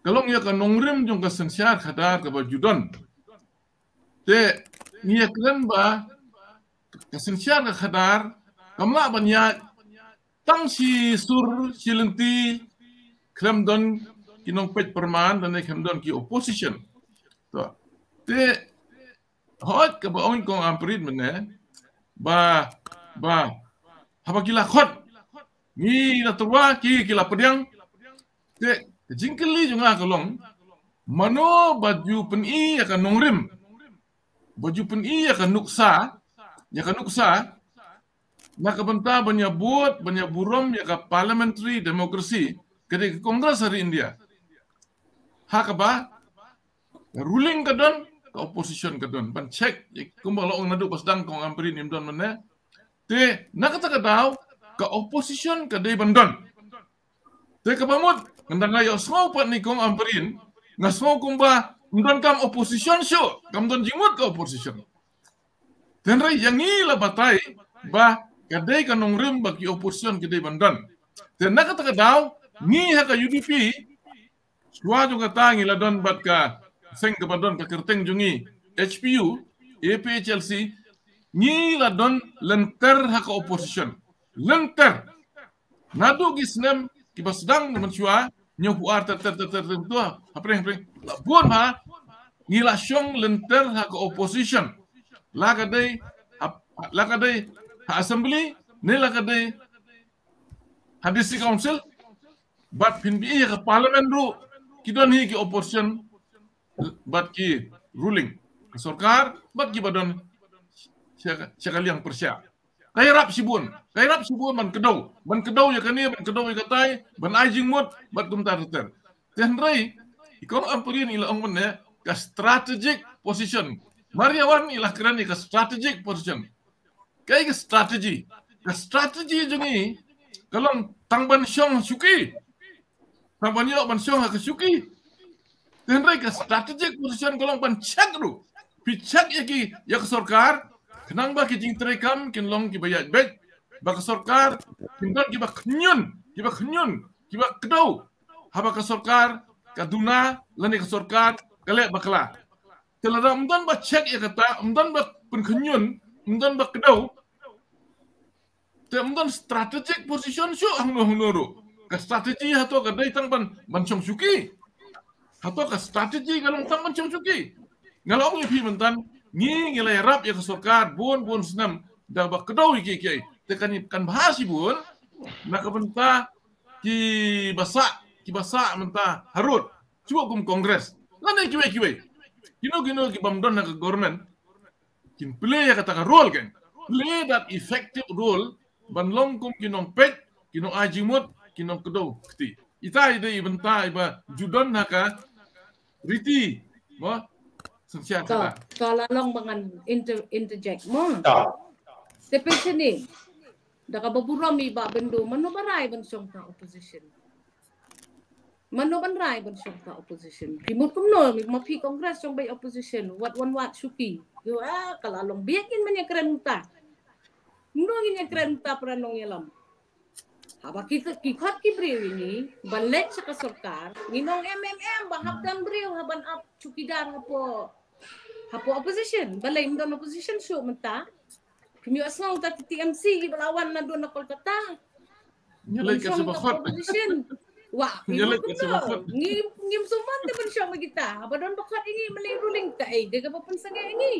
ka long ïa ka nongrim jong ka synshar khadar kaba ju don. Te ngi ïa kren ba ka synshar ka khadar kam lah ban ïaid tang shi sur shi lynti khlem don ki nongpeit pyrman lane khlem don ki opposition. To te hooid kaba ong Kong Ampareen mynne ba ba haba ki la khot ngi la tyrwa ki ki la pdiang. Te ka jingkylli jong nga ka long mano ba ju pyni ïa ka nongrim, ba ju pyni ïa ka nuksa, ïa ka nuksa na ka bynta ban ïa bud ban ïa burom ïa ka parliamentary democracy ka dei ka Congress ha ri India. Ha kaba ka ruling ka don, ka opposition ka don. Ban check kumba la ong naduh ba sdang Kong Ampareen im don mynne. Te na kata ka daw ka opposition ka dei ban don. Te kaba mut ngan da nga ïohsngew pat na i Kong Ampareen nga sngew kumba ym don kam opposition shuh, kam don jingmut ka opposition. Te hynrei ïa ngi la batai ba ka dei ka nongrim ba ki opposition ka dei ban don. Te na kata ka daw ngi ha ka U D P shuwa jong kata ngi la don bad ka seng kaba don ka kyrteng jong ngi H P U, A P H L C, ngi la don lynter ha ka opposition. Lynter. Naduh ki snem kiba sdang mynshuwa hynñiewphew ar ter ter ter ter ter tu ha pyrshah pyrshah la bun ha ngi la shong lynter ha ka opposition. La ka dei ha, la ka dei ha assembly ne la ka dei ha district council. Bad phin ïohi ha ka parliament ruh ki don hi ki opposition bad ki ruling, ka sorkar bad kiba don sha ka, sha ka liang pyrshah. Ka ïarap shibun, ka ïarap shibun ban kdew, ban kdew ïa kane, ban kdew ïa katai, ban ai jingmut bad kumta ter ter. Te hynrei i Kong Ampareen i la ong mynne ka strategic position. Mar ïa wan i la kren ïa ka strategic position. Kaei ka strategy? Ka strategy jong ngi ka long tang ban shong shuki, tang ban ïoh ban shong ha ka shuki. Te hynrei ka strategic position ka long ban check ruh, phi check ïa ki, ïa ka sorkar khnang ba ki jingtreikam kin long kiba ïaid beit, ba ka sorkar kin don kiba khñiun, kiba khñiun, kiba kdew haba ka sorkar ka duna lane ka sorkar ka leh bakla. Te lada ym don ba check ïa kata, ym don ba pynkhñiun, ym don ba kdew, te ym don strategic position shuh hangno hangno ruh. Ka strategy hato ka dei tang ban, ban shong shuki? Hato ka strategy ka long tang ban shong shuki? Nga la ong ïa phi mynta, ngi, ngi la ïarap ïa ka sorkar bun bun snem da ba kdew ïa ki, ki. Te kan, kan bha shibun na ka bynta kiba sah, kiba sah mynta harud, shuh kum Congress lane kiwei kiwei. Kino kino ki bym don ha ka government kin play ïa kata ka role, kan play that effective role ban long kum ki nongpeit, ki nongai jingmut, ki nongkdew kti. Ita i dei i bynta iba ju don ha ka riti mo. Synshar ka, ka la long ba ngan inter-, interject mo. Te pynshani da kaba burom i Bah Byndu, mano ba rai ban shong ha opposition? Mano ban rai ban shong ha opposition? Phi mut kumno ma phi Congress shong beit opposition? Wat wan wat shuki. Yo, ah, ka la long biang ngin mynta kren mynta. Mano ngin ïa kren mynta para nongïalam? Haba ki, ki khot ki briew ïa ngi ban leit sha ka sorkar, ngin ong em em em ba hap don briew ha ban ap chowkidar hapoh, hapoh opposition. Balei ym don opposition shuh mynta? Phim ïohsngew ta T M C kiba la wan naduh na Kolkata. Ngi leit ka shong ha opposition. Wah, ngi leit ka shong. Ngi, ngim sumon te ban shong ma kita. Haba don ba khot ïa ngi, balei ruling, kaei de kaba pynsangeh ïa ngi?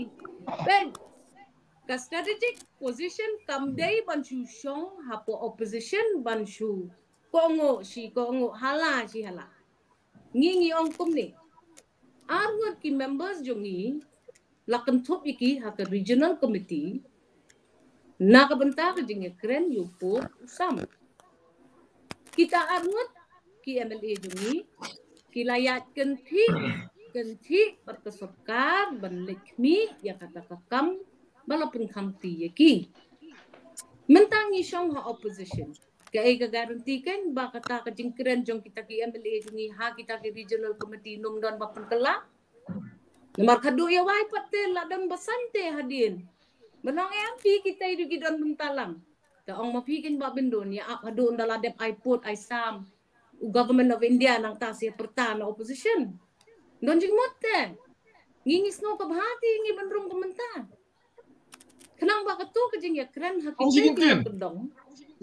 Ben, ka strategic position kam dei ban shu shong hapoh opposition ban shu kohnguh shi kohnguh, hala shi hala. Ngi, ngi ong kumne. Arngut ki members jong ngi la kynthup ïa ki ha ka regional committee na ka bynta ka jingïakren ïa u pud u sam. Kita arngut ki M L A jong ngi ki la ïaid kynthih kynthih bad ka sorkar ban leit khmih ïa kata ka kam ba la pynkham ti ïa ki. Mynta ngi shong ha opposition. Kaei ka guarantee kein ba kata ka jingkren jong kita ki M L A jong ngi ha kita ki regional committee ym don ba pynkylla? Namar ka duh ïa wai pat te la don ba san te hadien. Ba nong M P kita i du ki don bynta lang. Te ong ma phi kein Bah Bindo, ïa ap haduh ynda la dep ai pud ai sam u Government of India nangta sa pyrta na opposition. Don jingmut te. Ngi ngi sngew ka bha te ngi ban rung ka mynta. Khnang ba kato ka jingïakren ha ki jingkren ka dong.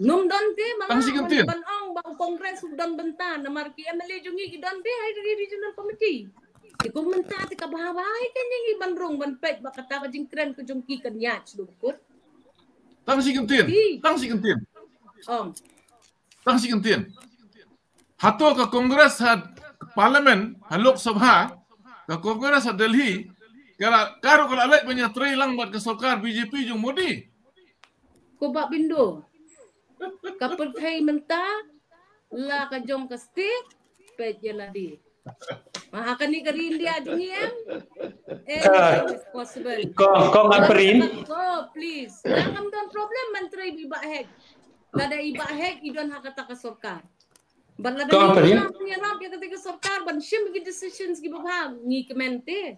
Ym don te ma ban ong ba u Congress u don bynta namar ki M L A jong ngi ki don te ha ki regional committee. Te kum mynta te ka bha bha ai ka ngi ban rung ban peit ba kata ka jingkren ka jong ki kan ïaid shu kut. Tang shi kyntien. Tang shi kyntien. Ong. Tang shi kyntien. Hato ka Congress ha Parliament, ha Lok Sabha, ka Congress ha Delhi, ka la, ka ruh ka la leit ban ïatrei lang bad ka sorkar B J P jong Modi. Ko Bah Bindo. Ka pyrthei mynta la ka jong ka state, peit ïa lade. Ha kane ka ri India jong ngi em. Anything is possible. Kong, kong Ampareen. Oh, please. Jangan don problem ban trei bad i Bah Hek. Lada i Bah Hek i don ha kata ka sorkar. Bad lada Kong Ampareen. Ngi ïarap ïa kata ka sorkar ban shim ki decisions kiba bha, ngi kmen te.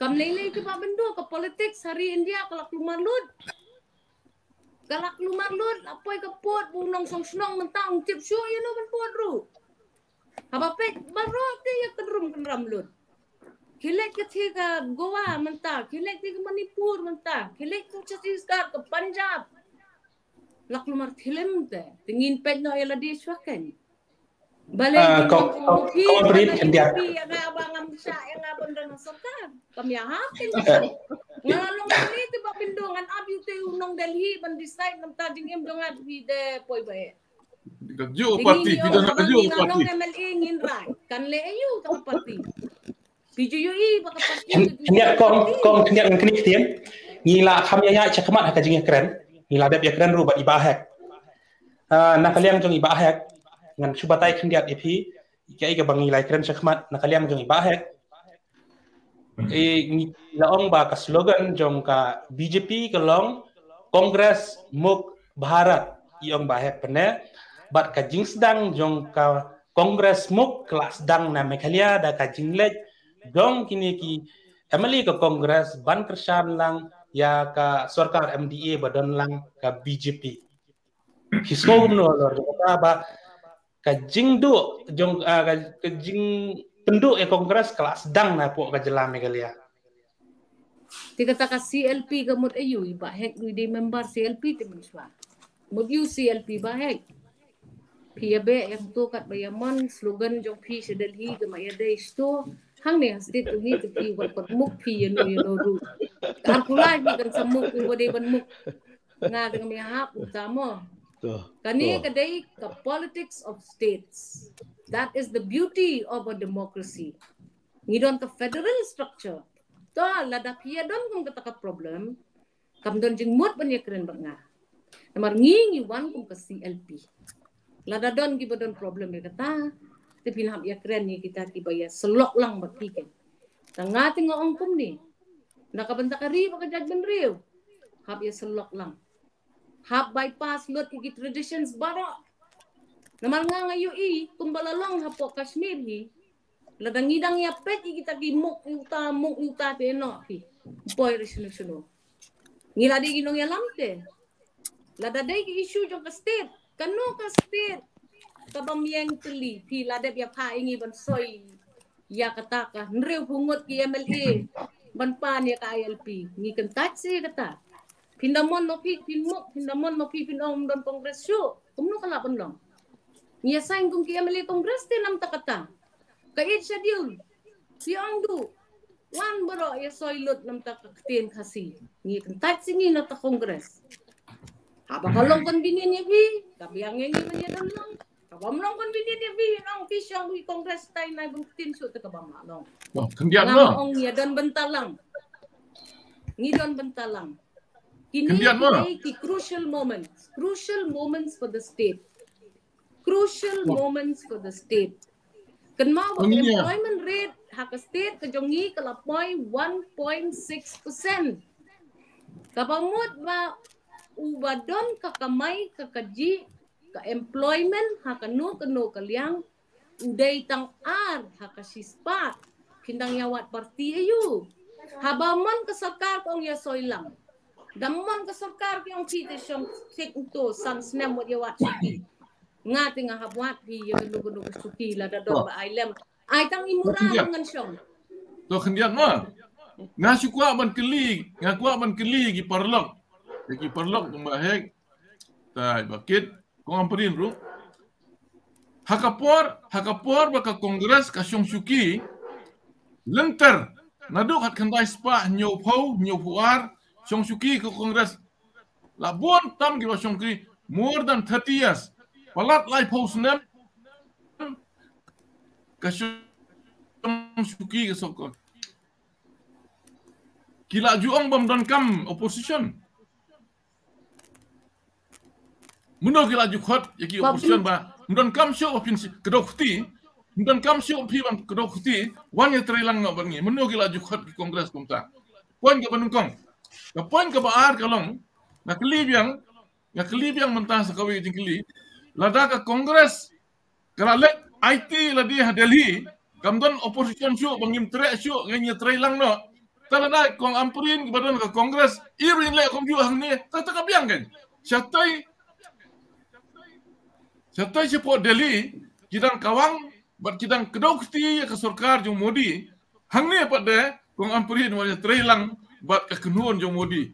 Kam lei lei te Bah Bindo, ka politics ha ri India ka la kulmar lut. Ka la kulmar lut, la poi ka pud, ba u nongshong shnong mynta ym tip shuh ïano ban pud ruh. Haba peit baroh te ïa kynrum kynram lut. Khie leit ka thie ka Goa mynta, khie leit thie ka Manipur mynta, khie leit ka Chhattisgarh, ka Punjab. La kulmar thilem te, te ngin peit noh ïa lade shuwa kein. Balei Ah, kong, kong, kong Ampareen khyndiat. Ïa nga ba ngam shah ïa nga ban don ha sorkar. Kam ïahap kein. Nga la long kane te Bah Bindo, ngan ap ïa u te u nong Delhi ban decide namar jingim jong nga, phi de poi ba eh. Ka jong ka party, phi don ha ka jong ka party. Nong M L A ngin rai. Kan leh aïu ka party. Phi ju ïohi ba ka party. Khyndiat kong, kong khyndiat ngan kynnoh ktien. Ngi la kham ïa ïa shakhmat ha ka jingïakren. Ngi la dep ïakren ruh bad i Bah Hek. Ah, na ka liang jong i Bah Hek, ngan shu batai khyndiat ïa phi. Kaei kaba ngi la ïakren shakhmat na ka liang jong i Bah Hek. I, ngi la ong ba ka slogan jong ka B J P ka long Congress Mukt Bharat, i ong Bah Hek pynne. Bad ka jingsdang jong ka Congress Mukt ka la sdang na Meghalaya da ka jingleit jong kine ki M L A ka Congress ban kyrshan lang ïa ka sorkar M D A ba don lang ka B J P. Phi sngew kumno halor jong kata ba ka jingduh jong, ah, ka, ka jingpynduh ïa Congress ka la sdang na poh ka jylla Meghalaya. Te kata ka C L P ka mut aïu, i Bah Hek ruh i dei member C L P te mynshuwa. Mut aïu C L P Bah Hek. Phi ïa beh ïa to katba ïa mon, slogan jong phi sha Delhi ka ma ïa dei sto. Hangne ha state jong ngi te phi wat pat muk phi ïano ïano ruh. Ka ar kulai phi kan sa muk uba dei ban muk. Nga dang ïahap uta mo. Kane ka dei ka politics of states. That is the beauty of a democracy. Ngi don ka federal structure. To lada phi ïa don kum kata ka problem, kam don jingmut ban ïakren bad nga. Namar ngi ngi wan kum ka C L P. Lada don kiba don problem ïa kata, te phin hap ïakren ïa kita kiba ïa syllok lang bad phi kein. Te nga te nga ong kumne. Na ka bynta ka ri bad ka jaitbynriew, hap ïa syllok lang. Hap bypass lut ïa ki traditions baroh. Namar nga nga ïohi kumba la long hapoh Kashmir hi. Lada ngi dang ïa peit ïa kita ki muk ïa uta, muk ïa uta te noh phi. Poi re shano shano. Ngi la dei ki nongïalam te. Lada dei ki issue jong ka state, kano ka state kaba ym ïeng tylli, phi la dep ïa phah ïa ngi ban soi ïa kata ka hynriewphew ngut ki M L A ban pan ïa ka I L P. Ngi kyntait seh ïa kata. Phin da mon ma phi phin muk, phin da mon ma phi phin ong ym don Congress shuh. Kumno ka lah ban long? Ngi ïa sign kum ki M L A Congress te namar kata. Ka Eighth Schedule, phi ong duh. Wan baroh ïa soi lut namar ka ktien Khasi. Ngi kyntait seh ngi na ka Congress. Haba ka long convenient ïa phi, ka biang ïa ngi ban ïa don long. Kaba ym long convenient ïa phi, ong phi shong ïa Congress tai nai ban ktien shuh te kaba ym lah long. Nga ong ïa don bynta lang. Ngi don bynta lang. Kine ki dei ki crucial moments. Crucial moments for the state. Crucial moments for the state. Kynmaw ba employment rate ha ka state ka jong ngi ka la poi one point six percent. Kaba mut ba u ba don ka kamai ka kajih ka employment ha kano kano ka liang u dei tang ar ha ka shispah. Phin dang ïa wad parti aïu? Haba mon ka sorkar ka ong ïa soi lang. Da mon ka sorkar ka ong phi te shong fik to san snem wat ïa wad shuki. Nga te nga hap wad phi ïa kano kano ka shuki lada don ba ai lem. Ai tang i mura ngan shong. To khyndiat ma. Nga shu kwah ban kylli, nga kwah ban kylli ki paralok. Ki paralok tang ba hek. Tai ba kit kong Ampareen ruh. Ha ka por, ha ka por ba ka Congress ka shong shuki lynter naduh khatkhyndai spah hynñiewphew, hynñiewphew ar, shong shuki ka Congress. La bun tam kiba shong shuki more than thirty years. Palat laiphew snem ka shong shuki ka sorkar. Ki la ju ong bym donkam opposition. Mynno ki la ju khot ïa ki opposition ba ym donkam shuh ba phin kdew kti, ym donkam shuh phi ban kdew kti, wan ïa trei lang noh bad ngi. Mynno ki la ju khot ki Congress kumta? Point kaba nyngkong. Ka point kaba ar ka long, nga kylli biang, nga kylli biang mynta sa kawei ka jingkylli. Lada ka Congress ka la leit aiti lade ha Delhi, kam don opposition shuh ba ngim treh shuh, ngin ïa trei lang noh. Te lada kong Ampareen kiba don ka Congress i ruh in leh kumjuh hangne, te, te ka biang kan. Shatai, shatai shapoh Delhi ki dang kawang bad ki dang kdew kti ïa ka sorkar jong Modi. Hangne pat de kong Ampareen wan ïa trei lang bad ka kynhun jong Modi.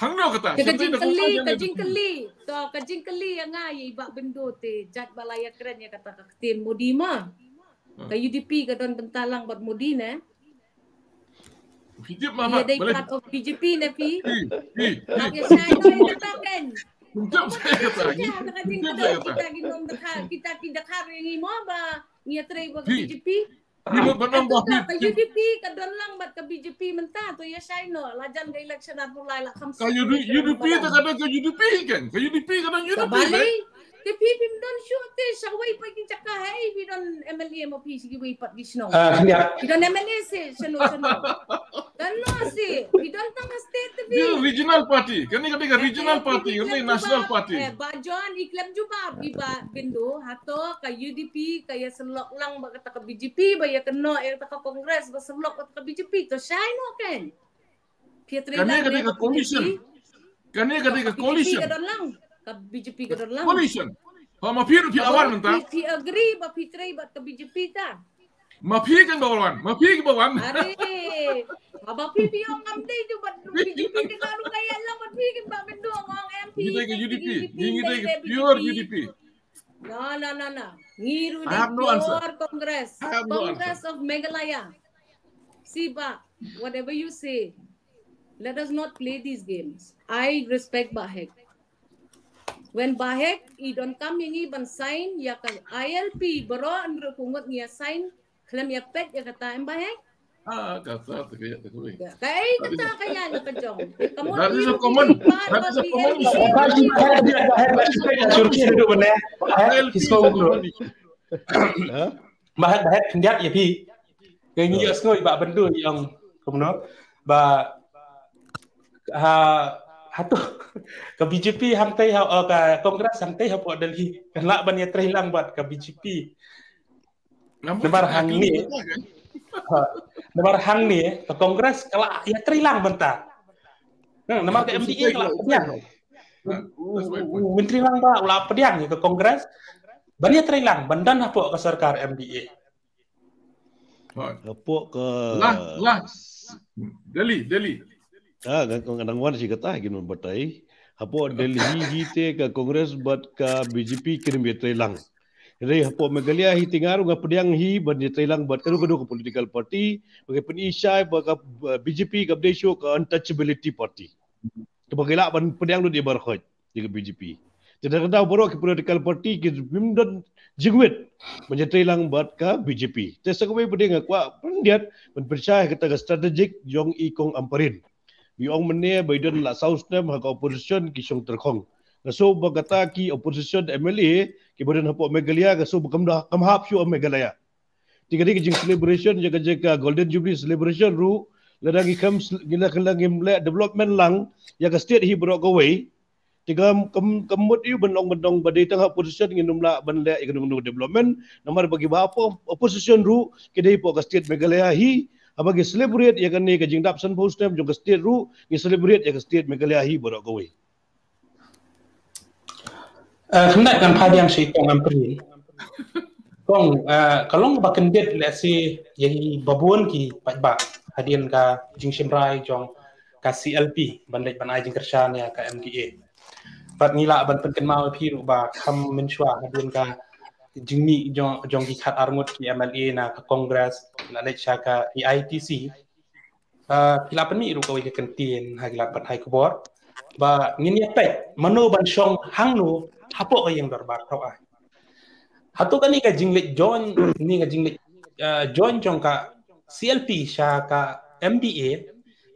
Hangno kata? Ka jingkylli, ka jingkylli. To ka jingkylli ïa nga ïa i Bah Bindo te, jait ba la ïakren ïa kata ka ktien Modi ma. Ka U D P ka don bynta lang bad Modi ne. Phi tip ma, ïa dei part of B J P ne phi. Phi, phi, phi. Ka ïa shai noh ïa kata kan. Phi tip sa ïa kata. Ka jingkylli kita ki nong Dkhar, kita ki Dkhar ïa ngi mo ba ngi ïa trei bad ka B J P. Ki mut ban ong ba ka U D P ka don lang bad ka B J P mynta, to ïa shai noh, la jan ka election arphew lai la kham. Ka U D P te ka don ka U D P kan, ka U D P ka don U D P. Te phi phim don shuh te shawei pat ki jaka, hei phi don M L A ma phi shi kiwei pat ki shnong. Phi don M L A se shano shano. Kano se phi don tang ka state te phi. Regional party, kane ka dei ka regional party, kane national party. Ba John i klem jubab i Bah Bindo, hato ka U D P ka ïa sylok lang bad kata ka B J P, ba ïa kynnoh ïa kata ka Congress ba sylok kata ka B J P, to shai noh kan. Phi trei lang. Kane ka dei ka coalition. Kane ka dei ka coalition. Ka B J P ka don lang. Ka B J P ka don lang. Coalition. Ha ma phi ruh phi aware mynta. Phi agree ba phi trei bad ka B J P ta. Ma phi kan ba wan, ma phi kan ba wan. Are. Haba phi phi ong ngam dei tu bad B J P te ka ruh ka ïa lang bad phi kan ba Bindo ong M P. Ngi dei ka U D P, ngi dei ka pure U D P. No, no, no, no. Ngi ruh dei pure Congress. Congress of Meghalaya. See Bah, whatever you say, let us not play these games. I respect Bah Hek. When Bah Hek i donkam ïa ngi ban sign ïa ka I L P baroh, hynriew phew ngut ngi ïa sign, khlem ïa peit ïa kata em Bah Hek. Ah, kata te ka ïa te ka wei. Kaei kata ka ïa ka jong. That is a common, that is a common issue. Bah Hek, Bah Hek, khyndiat ïa phi. Ka ngi ïa sngew i Bah Bindo i ong kumno ba ha, hato ka B J P hangtei ha, ka Congress hangtei hapoh Delhi kan lah ban ïa trei lang bad ka B J P. Namar hangne, namar hangne ka Congress ka la ïa trei lang mynta. Namar ka M D A ka la pdiang. Myntri lang ba u la pdiang ïa ka Congress ban ïa trei lang ban don hapoh ka sorkar M D A. Hapoh ka lah lah Delhi, Delhi. Ah, nga nang wan shi kata ki non batai. Hapoh Delhi hi te ka Congress bad ka B J P kin ïa trei lang. Re hapoh Meghalaya hi te nga ruh nga pdiang hi ban ïa trei lang bad kano kano ka political party, ba ka pynshai ba ka B J P ka dei shuh ka untouchability party. Kaba ka lah ban pdiang lut ïa baroh khoit ïa ka B J P. Te da ka dei baroh ki political party ki bym don jingwit ban ïa trei lang bad ka B J P. Te sa kawei pat nga kwah pyndiat ban pynshai kata ka strategic jong i Kong Ampareen. Ba i ong mynne ba i don la saw snem ha ka opposition ki shong tyrkhong. Nga sngew ba kata ki opposition M L A kiba don hapoh Meghalaya nga sngew ba kam da kam hap shuh ha Meghalaya. Te ka dei ka jing celebration ïa ka jaka Golden Jubilee celebration ruh, lada ngi kam ngi la ka la ngim leh development lang ïa ka state hi baroh kawei. Te kam kam kam mut ïa u ban long ban dong ba dei tang ha opposition ngin ym lah ban leh ïa ka nongno development. Namar ba kiba oppo- opposition ruh ki dei hapoh ka state Meghalaya hi. Haba ngi celebrate ïa kane ka jingdap sanphew snem jong ka state ruh, ngi celebrate ïa ka state Meghalaya hi baroh kawei. Khyndai kan phadiang shi kong Ampri. Kong, ka long ba kyndit leh shi ïa ki babun ki paidbah hadien ka jingshim rai jong ka C L P ban leit ban ai jingkyrshan ïa ka M D A. Pat ngi lah ban pynkynmaw ïa phi ruh ba kham mynshuwa hadien ka jingmih jong jong ki khat arngut ki M L A na ka Congress la leit sha ka A I T C. Ki la pynmih ruh kawei ka kyntien ha ki lad pathai khubor ba ngin ïa peit mano ban shong hangno hapoh ka ïing dorbar thaw ai. Hato kane ka jingleit join, kane ka jingleit join jong ka C L P sha ka M D A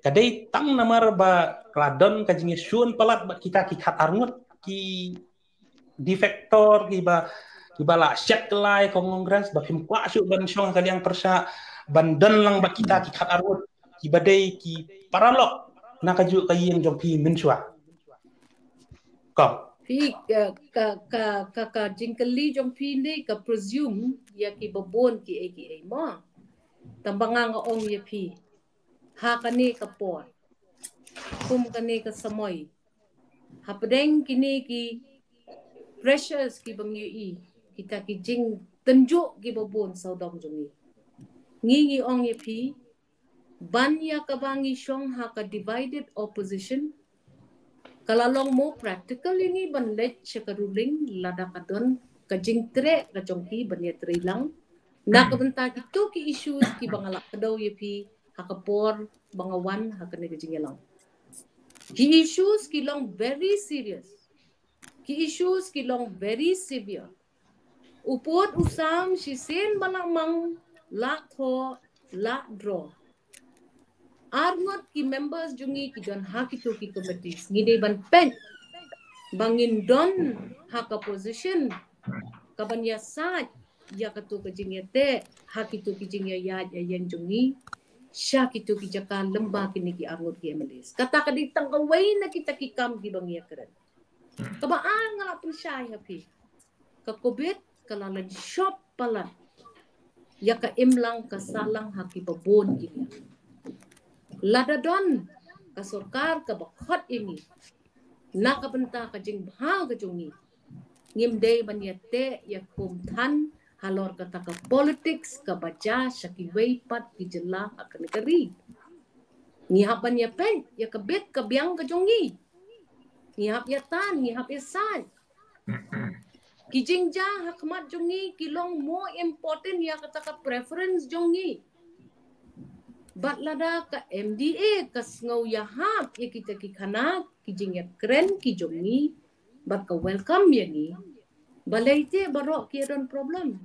ka dei tang namar ba ka la don ka jingïashun palat bad kita ki khat arngut ki defector kiba kiba la shet ka lai ka Congress ba phim kwah shuh ban shong ha ka liang pyrshah ban don lang bad kita ki khat arngut kiba dei ki paralok na kajuh ka ïing jong phi mynshuwa. Kong. Phi ka ka ka ka jingkylli jong phi ne ka presume ïa ki babun ki ei ki ei mo. Tang ba nga nga ong ïa phi ha kane ka por kum kane ka samoi hapdeng kine ki pressures kiba ngi ïohi kita ki jingtynjuh kiba bun sawdong jong ngi. Ngi ngi ong ïa phi ban ïa kaba ngi shong ha ka divided opposition ka la long more practical ïa ngi ban leit sha ka ruling lada ka don ka jingtreh ka jong ki ban ïatrei lang na ka bynta kito ki issues kiba nga la kdew ïa phi ha ka por ba nga wan ha kane ka jingïalang. Ki issues ki long very serious. Ki issues ki long very severe. U pud u sam shisien ba la mang, la thoh, la draw. Arngut ki members jong ngi ki don ha kito ki committees. Ngi dei ban peit ba ngin don ha ka position ka ban ïasaid ïa kato ka jingïateh ha kito ki jingïaïaid ïa ïeng jong ngi sha kito ki jaka lem bad kine ki arngut ki M L As. Kata ka dei tang kawei na kita ki kam kiba ngi ïakren. Kaba ar nga la pynshai ha phi, ka Covid ka la len shop palat ïa ka imlang ka sahlang ha kiba bun ki liang. Lada don ka sorkar kaba khot ïa ngi na ka bynta ka jingbha ka jong ngi, ngim dei ban ïateh ïakhum than halor kata ka politics kaba jia sha kiwei pat ki jylla ha kane ka ri. Ngi hap ban ïapeit ïa ka bit ka biang ka jong ngi. Ngi hap ïatan, ngi hap ïasaid. Ki jingjia ha khmat jong ngi ki long more important ïa kata ka preference jong ngi. Bad lada ka M D A ka sngew ïahap ïa kita ki khana ki jingïakren ki jong ngi bad ka welcome ïa ngi, balei te baroh ki ïa don problem?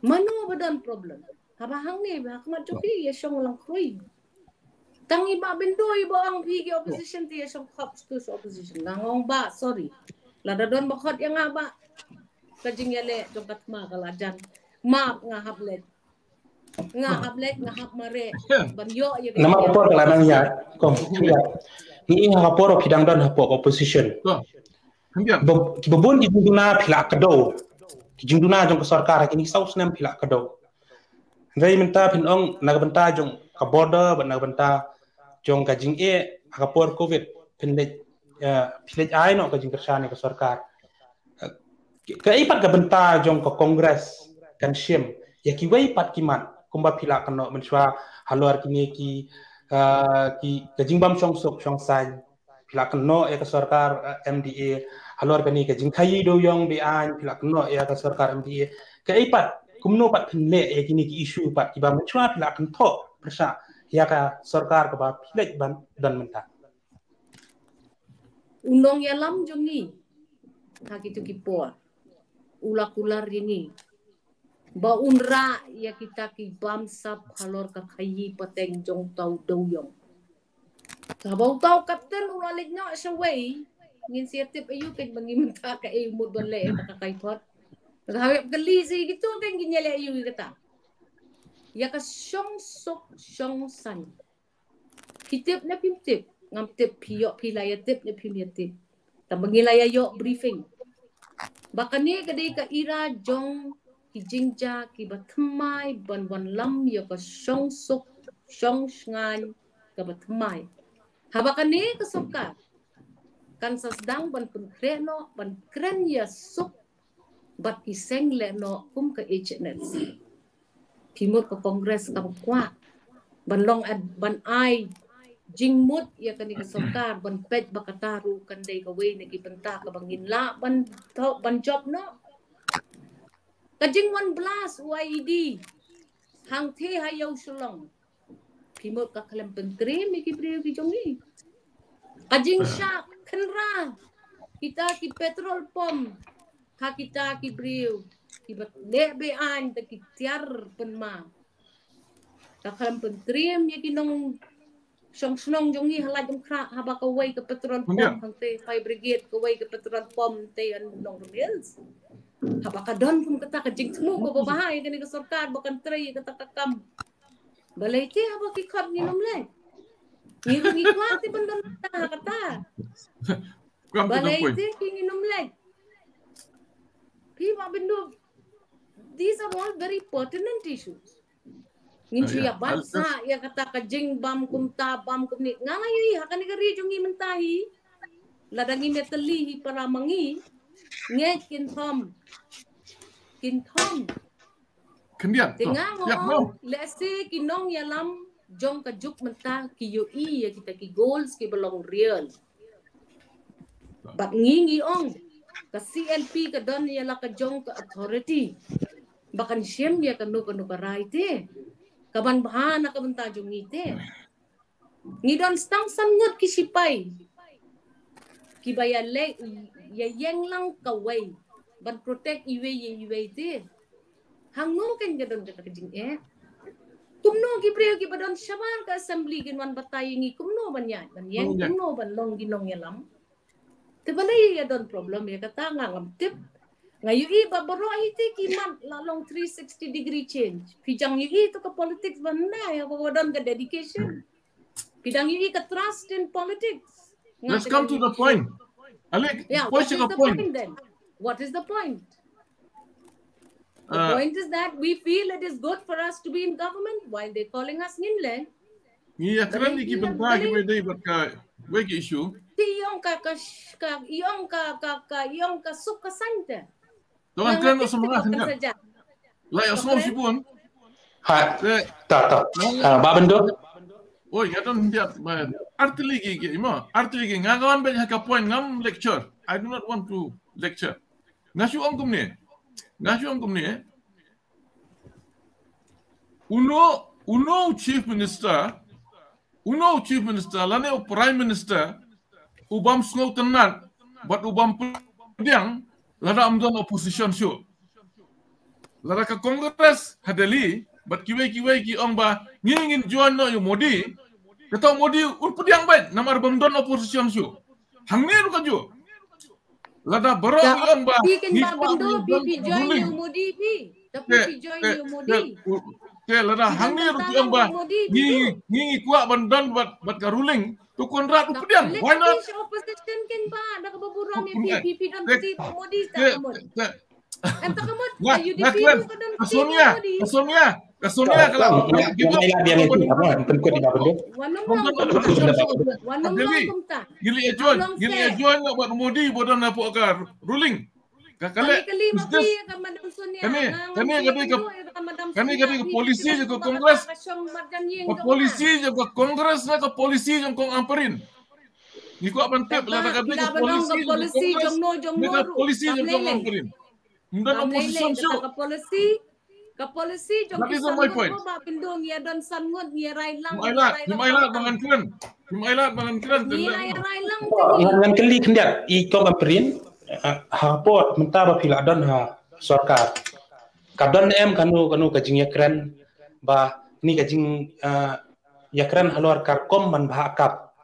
Mano ba don problem? Haba hangne ba ha khmat jong phi ïa shong lang khrui. Tang i Bah Bindo i ba ong phi ki opposition te ïa shong khop stus opposition. Nga ong Bah, sorry. Lada don ba khot ïa nga Bah, ka jingïaleh jong ka thma ka la jan. Map nga hap leit. Nga hap leit, nga hap mareh ban ïoh ïa ka. Namar ka por ka la nang ïa. Kong. Ngi ha ka por phi dang don hapoh opposition. Kiba bun ki jingduna phi la kdew. Ki jingduna jong ka sorkar ha kine saw snem phi la kdew. Hynrei mynta phin ong na ka bynta jong ka border bad na ka bynta jong ka jingeh ha ka por Covid phin leit, phi leit ai noh ka jingkyrshan ïa ka sorkar. Kaei pat ka bynta jong ka Congress kan shim ïa kiwei pat ki mat kumba phi la kynnoh mynshuwa halor kine ki, ki ka jingbym shong suk shong saiñ. Phi la kynnoh ïa ka sorkar M D A halor kane ka jingkhaïi dewïong be-aiñ, phi la kynnoh ïa ka sorkar M D A. Kaei pat kumno pat phin leh ïa kine ki issue pat kiba mynshuwa phi la kynthoh pyrshah ïa ka sorkar kaba phi leit ban don mynta? U nongïalam jong ngi ha kito ki por u la kular ïa ngi ba un rah ïa kita ki bamsap halor ka khaïi pateng jong uta u dewïong. Haba uta u kapten u la leit noh shawei, ngin sa ïa tip aïu kein ba ngi mynta kaei u mut ban leh ïa ka kaiphot. Ka hawep ka li si ki tu kan ki nyale yu kata. Ya ka shong suk shong san. Ki tip na pim tip. Ngam tip phi yok phi la ya tip na pim ya tip. Tang ba ngi la ya yok briefing. Ba kane ka dei ka era jong ki jingjia ki ba thymmai ban wan lam ya ka shong suk shong shngain ka ba thymmai. Haba kane ka sorkar kan sa sdang ban pynkhreh noh ban kren ya suk bad ki seng leh noh kum ka H N S. Phi mut ka Congress ka ba kwah ban long ad, ban ai jingmut ya kane ka sorkar ban peit ba kata ruh kan dei kawei na ki bynta ka ba ngin lah ban tho, ban jop noh. Ka jingwan blas u I E D hangtei ha ïew Shillong. Phi mut ka khlem pyntriem ïa ki briew ki jong ngi. Ka jingshah khynra kita ki petrol pump ha kita ki briew ki ba leh be-aiñ da ki tiar pynma. Ka khlem pyntriem ïa ki nongshong shnong jong ngi ha Laitumkhrah haba kawei ka petrol pump hangtei fire brigade, kawei ka petrol pump te ïa Nongrum Hills. Haba ka don kum kata ka jingthmu ka ba bha ïa kane ka sorkar ba kan trei ïa kata ka kam. Balei te haba ki khot ngin ym leh? Ngi ruh ngi kwah te ban don kata ha kata. Balei te ki ngin ym leh? Phi Bah Bindu, these are all very pertinent issues. Ngin shu ïa ban sa ïa kata ka jingbam kumta bam kumne. Nga la ïohi ha kane ka ri jong ngi mynta hi. Lada ngi met tylli hi para ma ngi. Ngeit kin thom. Kin thom. Khyndiat. Te nga ong lehse ki nongïalam jong ka juk mynta ki ïohi ïa kita ki goals ki ba long real. Bad ngi ngi ong ka C L P ka don ïa la ka jong ka authority ba kan shim ïa kano kano ka rai te ka ban bha na ka bynta jong ngi te. Ngi don stang san ngut ki sipai ki ba ïa leh ïa ïeng lang kawei ban protect iwei ïa iwei te. Hangno kan ka don kata ka jingeh? Kumno ki briew ki ba don shabar ka assembly kin wan batai ïa ngi kumno ban ïaid ban ïeng, kumno ban long ki nongïalam? Te balei ïa don problem ïa kata nga ngam tip. Nga ïohi ba baroh hi te ki mat la long three sixty degree change. Phi jang ïohi to ka politics ba na ïa ba don ka dedication. Phi dang ïohi ka trust in politics. Let's come to the point. Alek, yeah, what is the point then? What is the point? The point is that we feel it is good for us to be in government while they're calling us ngin leh. Ngi ïa kren ïa ki bynta ki ba dei bad ka wei ki issue. Te ïong ka ka ka ïong ka ka ka ïong ka suk ka saiñ te. To ngan kren ïa sum nga kren. La ïa sum shibun. Ha. Ta ta. Ba bendok. Oi, nga don dia. Artylli ki ki mo. Artylli ki nga wan ba ha ka point ngam lecture. I do not want to lecture. Nga shu ong kumne. Nga shu ong kumne. Uno, uno u Chief Minister, uno u Chief Minister, lane u Prime Minister, u bym sngewtynnat, bad u bym pdiang, lada um don opposition shuh. Lada ka Congress ha Delhi, bad kiwei kiwei ki ong ba, ngi ngin join noh ïa u Modi, kata u Modi un pdiang bad, namar bym don opposition shuh. Hangne ruh ka juh. Lada baroh ki ong ba phi kin ba pyndonkam phi join ïa u Modi phi. Te phi join ïa u Modi. Te lada hangne ruh ki ong ba ngi ngi kwah ban don bad bad ka ruling. To Conrad u pdiang. Why not? Opposition kin ba da ka ba burom ïa phi phi phi don phi Modi ta ka mut. Em ta ka mut. Ka U D P ruh ka don phi Modi. Ka Sonia, ka Sonia. Ka Sonia ka la. Ngi la biang itu apa? Pynkhot ïa ba pynkhot. Wan ong kumta. Wan ong kumta. Ngi la join, ngi la join bad Modi ba don hapoh ka ruling. Ka kale. Kane ka dei ka policy jong ka Congress. Ka policy jong ka Congress na ka policy jong Kong Ampareen. Ngi kwah ban tip la ka dei ka policy jong Congress. Ka policy jong Kong Ampareen. Ym don opposition shuh. Ka policy, ka policy jong ki san ngut ba pyndonkam ïa don san ngut ïa rai lang. Ym ai lad ba ngan kren. Ym ai lad ba ngan kren. Ïa rai lang. Ngan kylli khyndiat i Kong Ampareen, hapoh mynta ba phi la don ha sorkar, ka don em kano kano ka jingïakren ba ni ka jingïakren halor ka rukom ban bha kap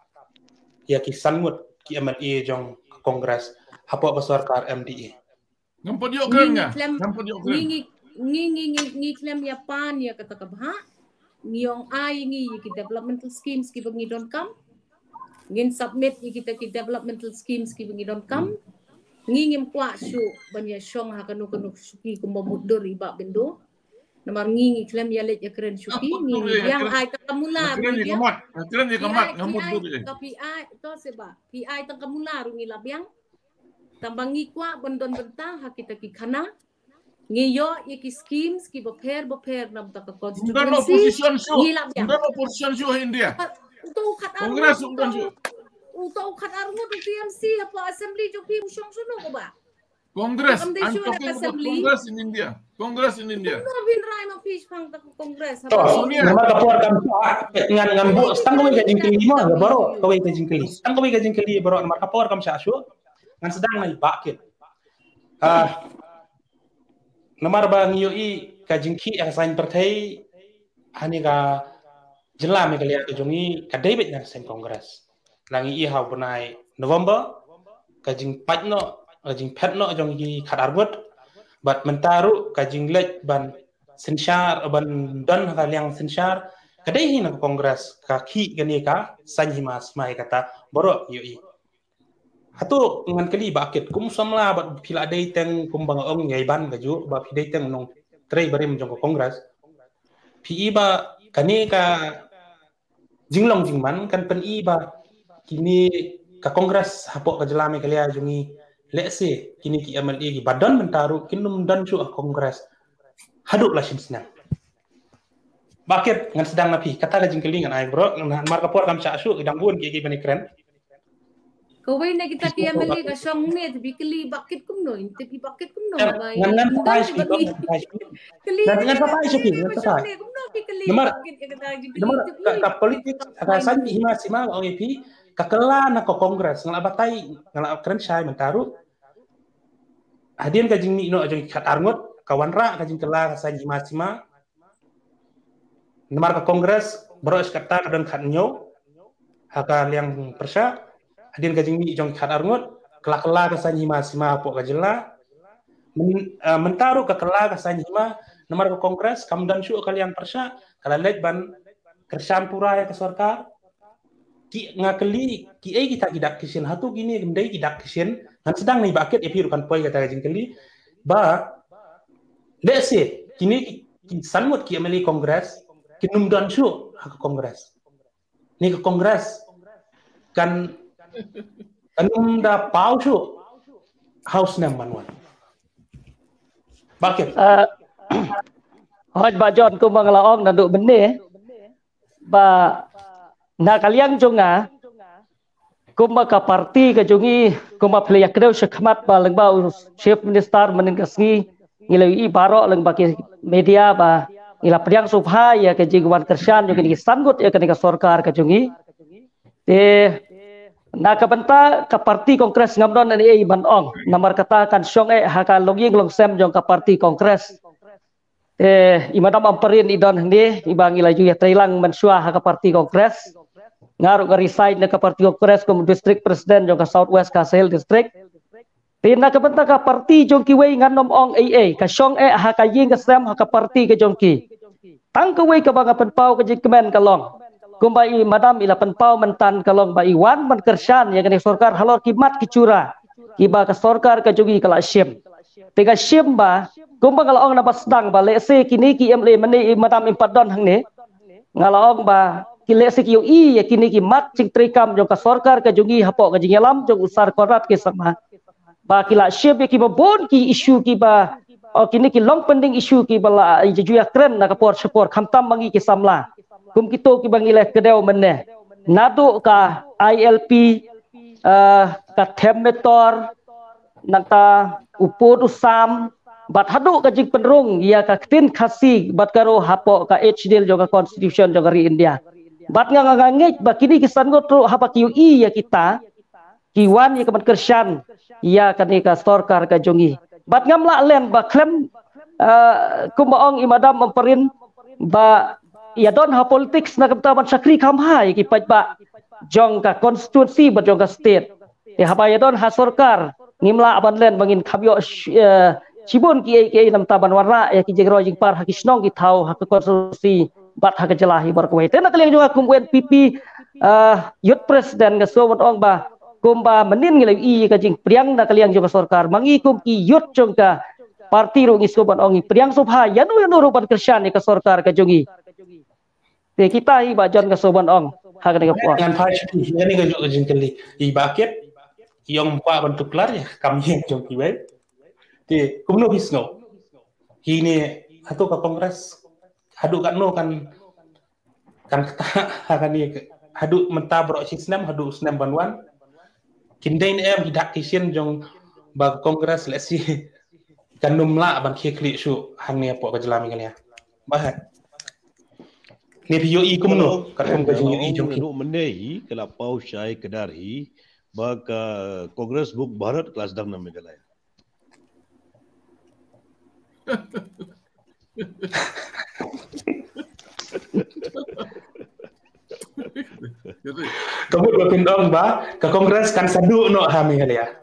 ïa ki san ngut ki M L A jong ka Congress hapoh ka sorkar M D A? Ngam pat ïoh kren nga. Ngam pat ïoh kren. Ngi ngi ngi ngi ngi khlem ïa pan ïa kata ka bha. Ngi ong ai ngi ïa ki developmental schemes kiba ngi donkam. Ngin submit ïa kita ki developmental schemes kiba ngi donkam. Ngi ngim kwah shuh ban ïa shong ha kano kano shuki kumba mutdur i Bah Bindo. Namar ngi ngi khlem ïa leit ïa kren shuki, ngi ngi biang ai tang ka mula ruh ngi biang. Kren ïa ka mat, kren ïa ka mat, nga mutdur. Ka P I to se ba P I tang ka mula ruh ngi la biang. Tang ba ngi kwah ban don bynta ha kita ki khana. Ngi ïoh ïa ki schemes kiba pher ba pher na bynta ka constituency. Ngi la biang. Ngi don opposition shuh ha India. Uto u khat ar ngut, uto u khat ar ngut u T M C hapoh assembly jong phi u shong shuh no ko ba. Congress, I'm talking about Congress in India. Congress in India. Kumno phin rai ma phi shaphang ta Congress. To, namar ka por kam shah, ngan ngan buh tang kawei ka jingkylli mo, baroh kawei ka jingkylli. Tang kawei ka jingkylli baroh namar ka por kam shah shuh. Ngan sdang na i Bah Kit. Ah, namar ba ngi ïohi ka jingkhih ïa ka saiñ pyrthei ha kane ka jylla Meghalaya ka jong ngi ka dei beit na ka saiñ Congress. La ngi ïohi ha u bnai November ka jingpait noh, ka jingphet noh jong ki khat ar ngut. Bad mynta ruh ka jingleit ban synshar, ban don ha ka liang synshar ka dei hi na ka Congress, ka khih kane ka saiñ hima sima ïa kata baroh ïohi. Hato ngan kylli Bah Kit, kum samla bad phi la dei teng kumba nga ong ïa i Bah kajuh ba phi dei teng u nongtrei barim jong ka Congress. Phi i ba kane ka jinglong jingman kan pyni ba kine ka Congress hapoh ka jylla Meghalaya jong ngi, lehse kine ki M L A kiba don mynta ruh kin ym don shuh ha Congress haduh la shim snem. Bah Kit, ngan sdang na phi, kata ka jingkylli ngan ai baroh, namar ka por kam shah shuh, ki dang bun ki ki ban ïakren. Kawei na kita ki M L A ka shong ne, te phi kylli Bah Kit kumno, te phi Bah Kit kumno. Ngan ngan papai shi, ngan papai shi. Kylli ngan papai shi, ngan papai. Kumno phi kylli Bah Kit ïa kata ka jingkylli. Namar ka politik ka saiñ hima sima ong ïa phi, ka kylla na ka Congress, nga la batai, nga la kren shai mynta ruh. Hadien ka jingmih noh jong ki khat ar ngut, ka wanrah ka jingkylla ka saiñ hima sima. Namar ka Congress baroh shi katta ka don khathynñiew ha ka liang pyrshah. Hadien ka jingmih jong ki khat ar ngut, ka la kylla ka saiñ hima sima hapoh ka jylla. Mynta ruh ka kylla ka saiñ hima, namar ka Congress kam don shuh ha ka liang pyrshah, ka la leit ban kyrshan pura ïa ka sorkar. Ki, nga kylli kiei kita ki dak ki shin, hato kine kim dei ki dak ki shin? Ngan sdang na i Bah Kit, ïa phi ruh kan poi kata ka jingkylli. Ba lehse kine ki san ngut ki M L A Congress kin ym don shuh ha ka Congress. Ne ka Congress kan, kan ym da paw shuh ha u snem ban wan. Bah Kit. Hooid Bah John, kumba nga la ong naduh mynne ba na ka liang jong nga, kumba ka party ka jong ngi, kumba phi la ïakdew shakhmat ba lyngba u Chief Minister mynhynnin ka sngi, ngi la ïohi baroh lyngba ki media ba ngi la pdiang sngewbha ïa ka jingwan kyrshan jong kine ki san ngut ïa kane ka sorkar ka jong ngi. Te na ka bynta ka party Congress ngam don ei ei ban ong, namar kata kan shong eh ha ka longïing longsem jong ka party Congress. Te i Madam Ampareen i don hangne, iba ngi la ju ïatreilang mynshuwa ha ka party Congress. Nga ruh nga resign na ka party Congress kum District President jong ka South West Khasi Hills District. Te na ka bynta ka party jong kiwei ngan ym ong ei ei, ka shong eh ha ka ïing ka sem ha ka party ka jong ki. Tang kawei kaba nga pynpaw ka jingkmen ka long, kumba i Madam i la pynpaw mynta ka long ba i wan ban kyrshan ïa kane ka sorkar halor ki mat ki jura kiba ka sorkar ka jong ngi ka la shim. Te nga shim ba, kumba nga la ong naba sdang ba lehse kine ki M L A mynne i Madam im pat don hangne, nga la ong ba ki lehse ki ïohi ïa kine ki mat jingtreikam jong ka sorkar ka jong ngi hapoh ka jingïalam jong u Sir Conrad K Sangma. Ba ki la shim ïa kiba bun ki issue kiba, o kine ki long pending issue kiba la ju ïakren na ka por sha por, khamtam ma ngi ki samla kum kito kiba ngi la ïakdew mynne. Naduh ka I L P, eh, ka them metor, nangta u pud u sam, bad haduh ka jingpynrung ïa ka ktien Khasi bad Garo hapoh ka Eighth Schedule jong ka Constitution jong ka ri India. Bad nga, nga, nga ngeit ba kine ki san ngut ruh haba ki ïohi ïa kita, ki wan ïa ka ban kyrshan ïa kane ka sorkar ka jong ngi. Bad ngam lah len ba khlem, eh, kumba ong i Madam Ampareen ba ïa don ha politics na ka bynta ban shakri kham bha ïa ki paidbah jong ka constituency bad jong ka state. Te haba ïa don ha sorkar, ngim lah ban len ba ngin kham ïoh sh- eh, shibun kiei kiei namar ban wanrah ïa ki jingroi jingpar ha ki shnong ki thaw ha ka constituency bad ha ka jylla hi baroh kawei. Te na ka liang jong nga kum u N P P, ah, youth president nga sngewbha ban ong ba kumba mynnin ngi la ïohi ïa ka jingpdiang na ka liang jong ka sorkar, ma ngi kum ki youth jong ka party ruh ngi sngewbha ban ong ngi pdiang sngewbha ïano ïano ruh ban kyrshan ïa ka sorkar ka jong ngi. Te kita hi Bah John nga sngewbha ban ong ha kane ka por. Ngan phai shuh ïa kane ka jingkylli. I Bah Kit, i ong kwah ban tuklar ïa ka kam ïa jong kiwei. Te kumno phi sngew? Hi ne hato ka Congress haduh katno kan kan kata ha kane ka- haduh mynta baroh shi snem haduh snem ban wan. Kin dei ne em ki dak ki shin jong ba Congress lehse kan ym lah ban khie khlieh shuh hangne hapoh ka jylla Meghalaya. Bah. Ne phi ïohi kumno? Katkum ka jingïohi jong phi. Mynne hi ka la paw shai kdar hi ba ka Congress bad Bharat ka la sdang na Meghalaya. Ka mut ba phin ong ba ka Congress kan sa duh noh ha Meghalaya.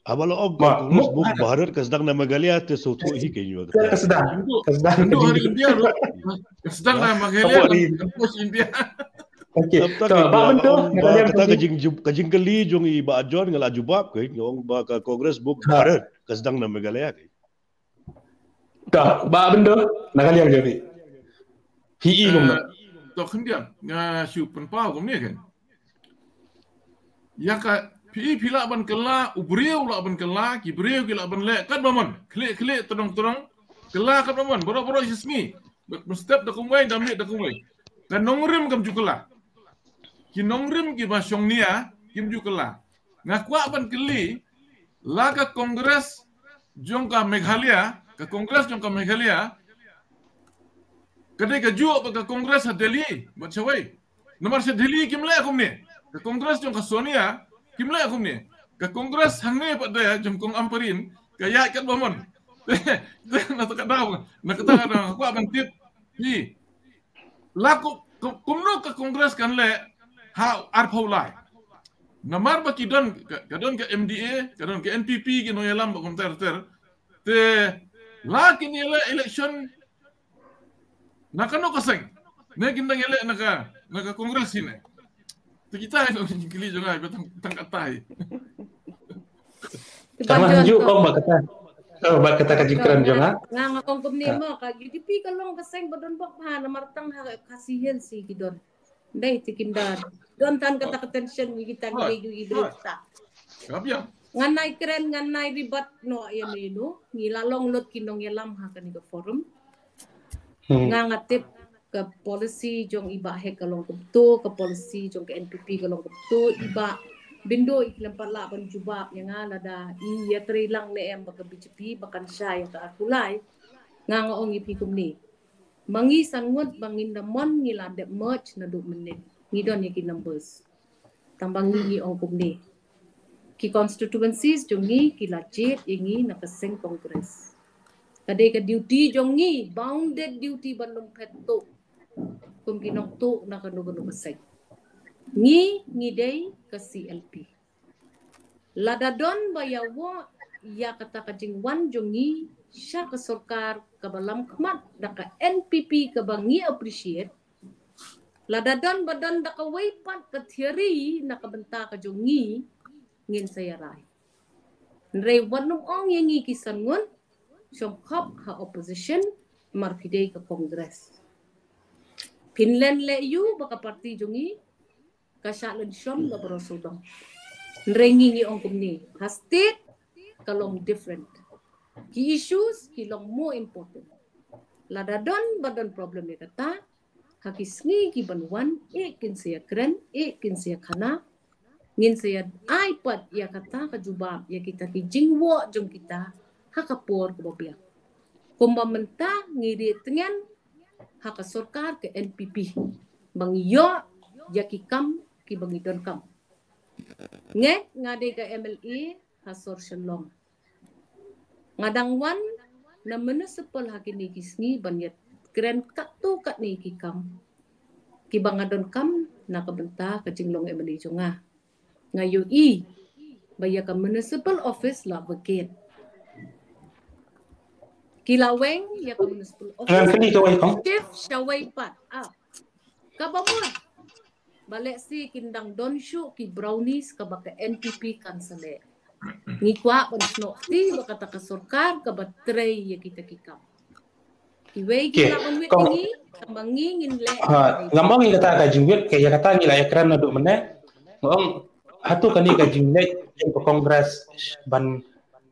Haba la ong ka Congress bad Bharat ka sdang na Meghalaya te sngewthuh hi kein ïa ka. Ka sdang. Ka sdang. Ka sdang na Meghalaya. Ka sdang na India. Okay. Kata ka jing- ka jingkylli jong i Bah John nga la jubab kein, nga ong ba ka Congress bad Bharat ka sdang na Meghalaya kein. Ka Bah Bendo, na ka liang jong phi. Phi i kumno? To khyndiat nga shu pynpaw kumne kein. Ïa ka phi i phi lah ban kylla, u briew lah ban kylla, ki briew ki lah ban leh katba mon. Khlieh khlieh tyrong tyrong. Kylla katba mon, baroh baroh shi sngi. Ban step da kumwei, da miet da kumwei. Ka nongrim kam ju kylla. Ki nongrim kiba shong nia kim ju kylla. Nga kwah ban kylli la ka Congress jong ka Meghalaya, ka Congress jong ka Meghalaya ka dei kajuh bad ka Congress ha Delhi bad shawei. Namar sha Delhi kim leh kumne. Ka Congress jong ka Sonia kim leh kumne. Ka Congress hangne pat de jong kong Ampareen ka ïaid katba mon. Na kata ka daw, na kata ka daw kwah ban tip. Hi. La ku- ku- kumno ka Congress kan leh ha arphew lai. Namar ba ki don ka, ka don ka M D A, ka don ka N P P, ki nongïalam ba kumta ter ter. Te la kin ïaleh election na kano ka seng? Ne kin dang ïaleh na ka, na ka Congress hi ne. Te kita ïa nongkylli jong nga ba tang, tang katai. Tang hanju kong ba kata. Oh, ba kata ka jingkren jong nga. Nga nga kong kumne mo ka U D P ka long ka seng ba don bok ha namar tang ha Khasi Hills hi ki don. Dei te kim da don tan kata ka tension ngi kita ngi dei ju i dei ta. Ngan nai kren ngan nai ribat no ïa me no ngi la long lut ki nongïalam ha kane ka forum. Nga nga tip ka policy jong i Bah Hek ka long kumto, ka policy jong ka N P P ka long kumto, i Bah Bendo i khlem pat lah ban jubab ïa nga lada i ïatrei lang ne em bad ka B J P ba kan shah ïa ka arphew lai. Nga nga ong ïa phi kumne. Ma ngi san ngut ba ngin da mon ngi la dep merge naduh mynne. Ngi don ïa ki numbers. Tang ba ngi ngi ong kumne. Ki constituencies jong ngi ki la jied ïa ngi na ka seng Congress. Ka dei ka duty jong ngi, bounded duty ban ym phet tuh kum ki nongtuh na kano kano ka seng. Ngi ngi dei ka C L P. Lada don ba ïa wah ïa kata ka jingwan jong ngi sha ka sorkar kaba lam khmat da ka N P P kaba ngi appreciate. Lada don ba don da kawei pat ka theory na ka bynta ka jong ngi ngin sa ïa rai. Hynrei wat nym ong ïa ngi ki san ngut shong khop ha opposition mar phi dei ka Congress. Phin len leh ïa u ba ka party jong ngi ka shah len shong da baroh sawdong. Hynrei ngi ngi ong kumne ha state ka long different. Ki issues ki long more important. Lada don ba don problem ïa kata ha ki sngi ki ban wan eh kin sa ïa kren eh kin sa ïa khana. Ngin sa ïa ai pat ïa kata ka jubab ïa kita ki jingwoh jong kita ha ka por kaba biang. Kumba mynta ngi ri tngen ha ka sorkar ka N P P ba ngi ïoh ïa ki kam kiba ngi donkam. Ngi nga dei ka M L A ha sor Shillong. Nga dang wan na municipal ha kine ki sngi ban ïa kren katto katne ki kam kiba nga donkam na ka bynta ka jinglong M L A jong nga. Nga ïohi ba ïa ka municipal office la vacate. Ki la weng ïa ka municipal office. Ngan kylli kawei kong. Shift shawei pat. Ah. Kaba mut ba lehse kin dang don shuh ki brownies kaba ka N P P kan sa leh. Ngi kwah ban snoh kti ba kata ka sorkar kaba trei ïa kita ki kam. Kiwei ki Okay, la ban wit kong. Ngi, tang ba ngi ngin leh. Ha, ngam ong ïa kata ka jingwit, ka ïa kata ngi la ïakren naduh mynne. Nga ong hato kane ka jingleh jong ka Congress ban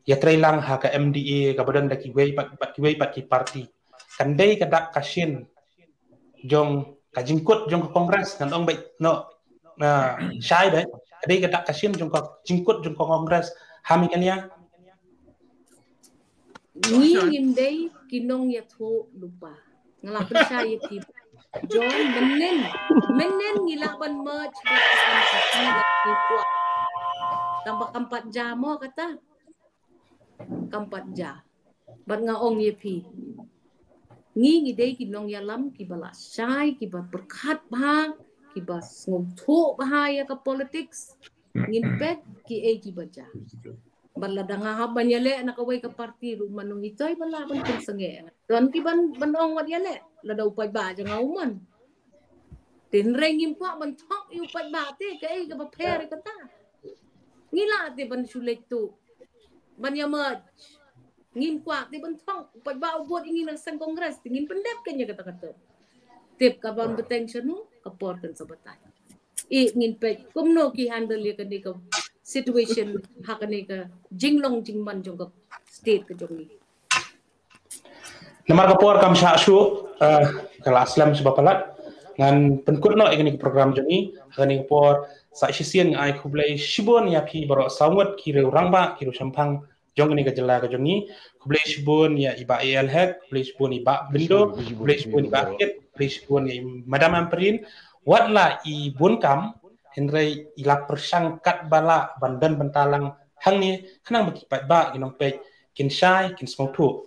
ïatrei lang ha ka M D A kaba don da kiwei pat, pat kiwei pat ki party. Kan dei ka dak ka shin jong ka jingkut jong ka Congress, ngan ong beit, no, na shai beit, ka dei ka dak ka shin jong ka jingkut jong ka Congress ha Meghalaya. Ngi ngim dei ki nongïathuhlypa. Nga la pynshai ïa phi. Jong mynnin, mynnin ngi lah ban merge bad ka N P P, ngi kwah. Tang ba kam pat jia mo kata. Kam pat jia. Bad nga ong ïa phi, ngi ngi dei ki nongïalam kiba la shai, kiba pyrkhat bha, kiba sngewthuh bha ïa ka politics. Ngin peit kiei kiba jia. Bad lada nga hap ban ïaleh na kawei ka party ruh, mano hitoi ba lah ban pynsangeh? Don ki ban, ban ong wat ïaleh lada u paidbah jong nga u mon. Te hynrei ngim kwah ban thok ïa u paidbah te, kaei kaba pher ïa kata? Ngi lah te ban shu leit tuh ban ïa merge. Ngim kwah te ban thok, u paidbah u vote ïa ngi na seng Congress, te ngin pyndep kein ïa kata ka term. Tip ka ban bteng shano, ka por kan sa batai. I ngin peit kumno ki handle ïa kane ka situation ha kane ka jinglong jingman jong ka state ka jong ngi. Namar ka por kam shah shuh, eh, ka la slem shuh ba palat. Ngan pynkut noh ïa kane ka program jong ngi ha kane ka por. Sa shisien nga ai khublei shibun ïa phi baroh saw ngut ki riew rangbah, ki riew shemphang jong kane ka jylla ka jong ngi. Khublei shibun ïa i Bah A L Hek, khublei shibun i Bah Bindo, khublei shibun i Bah Kit, khublei shibun ïa i Madam Ampareen. Wat la i bun kam, hynrei i la pyrshang katba lah ban don bynta lang hangne, khnang ba ki paidbah, ki nongpeit kin shai, kin sngewthuh.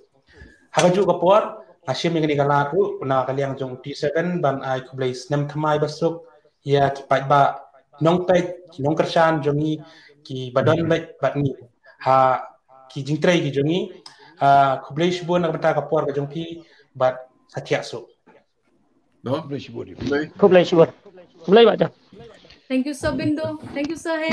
Ha kajuh ka por, nga shim ïa kane ka lad ruh na ka liang jong T seven ban ai khublei snem thymmai basuk ïa ki paidbah, nongpeit, ki nongkyrshan jong ngi, kiba don beit bad ngi ha ki jingtrei ki jong ngi. Ah, khublei shibun na ka bynta ka por ka jong phi bad sa thiah suk. Khublei shibun. Khublei shibun. Khublei Bah John. Thank you, Sir Bindo. Thank you, Sir Hek.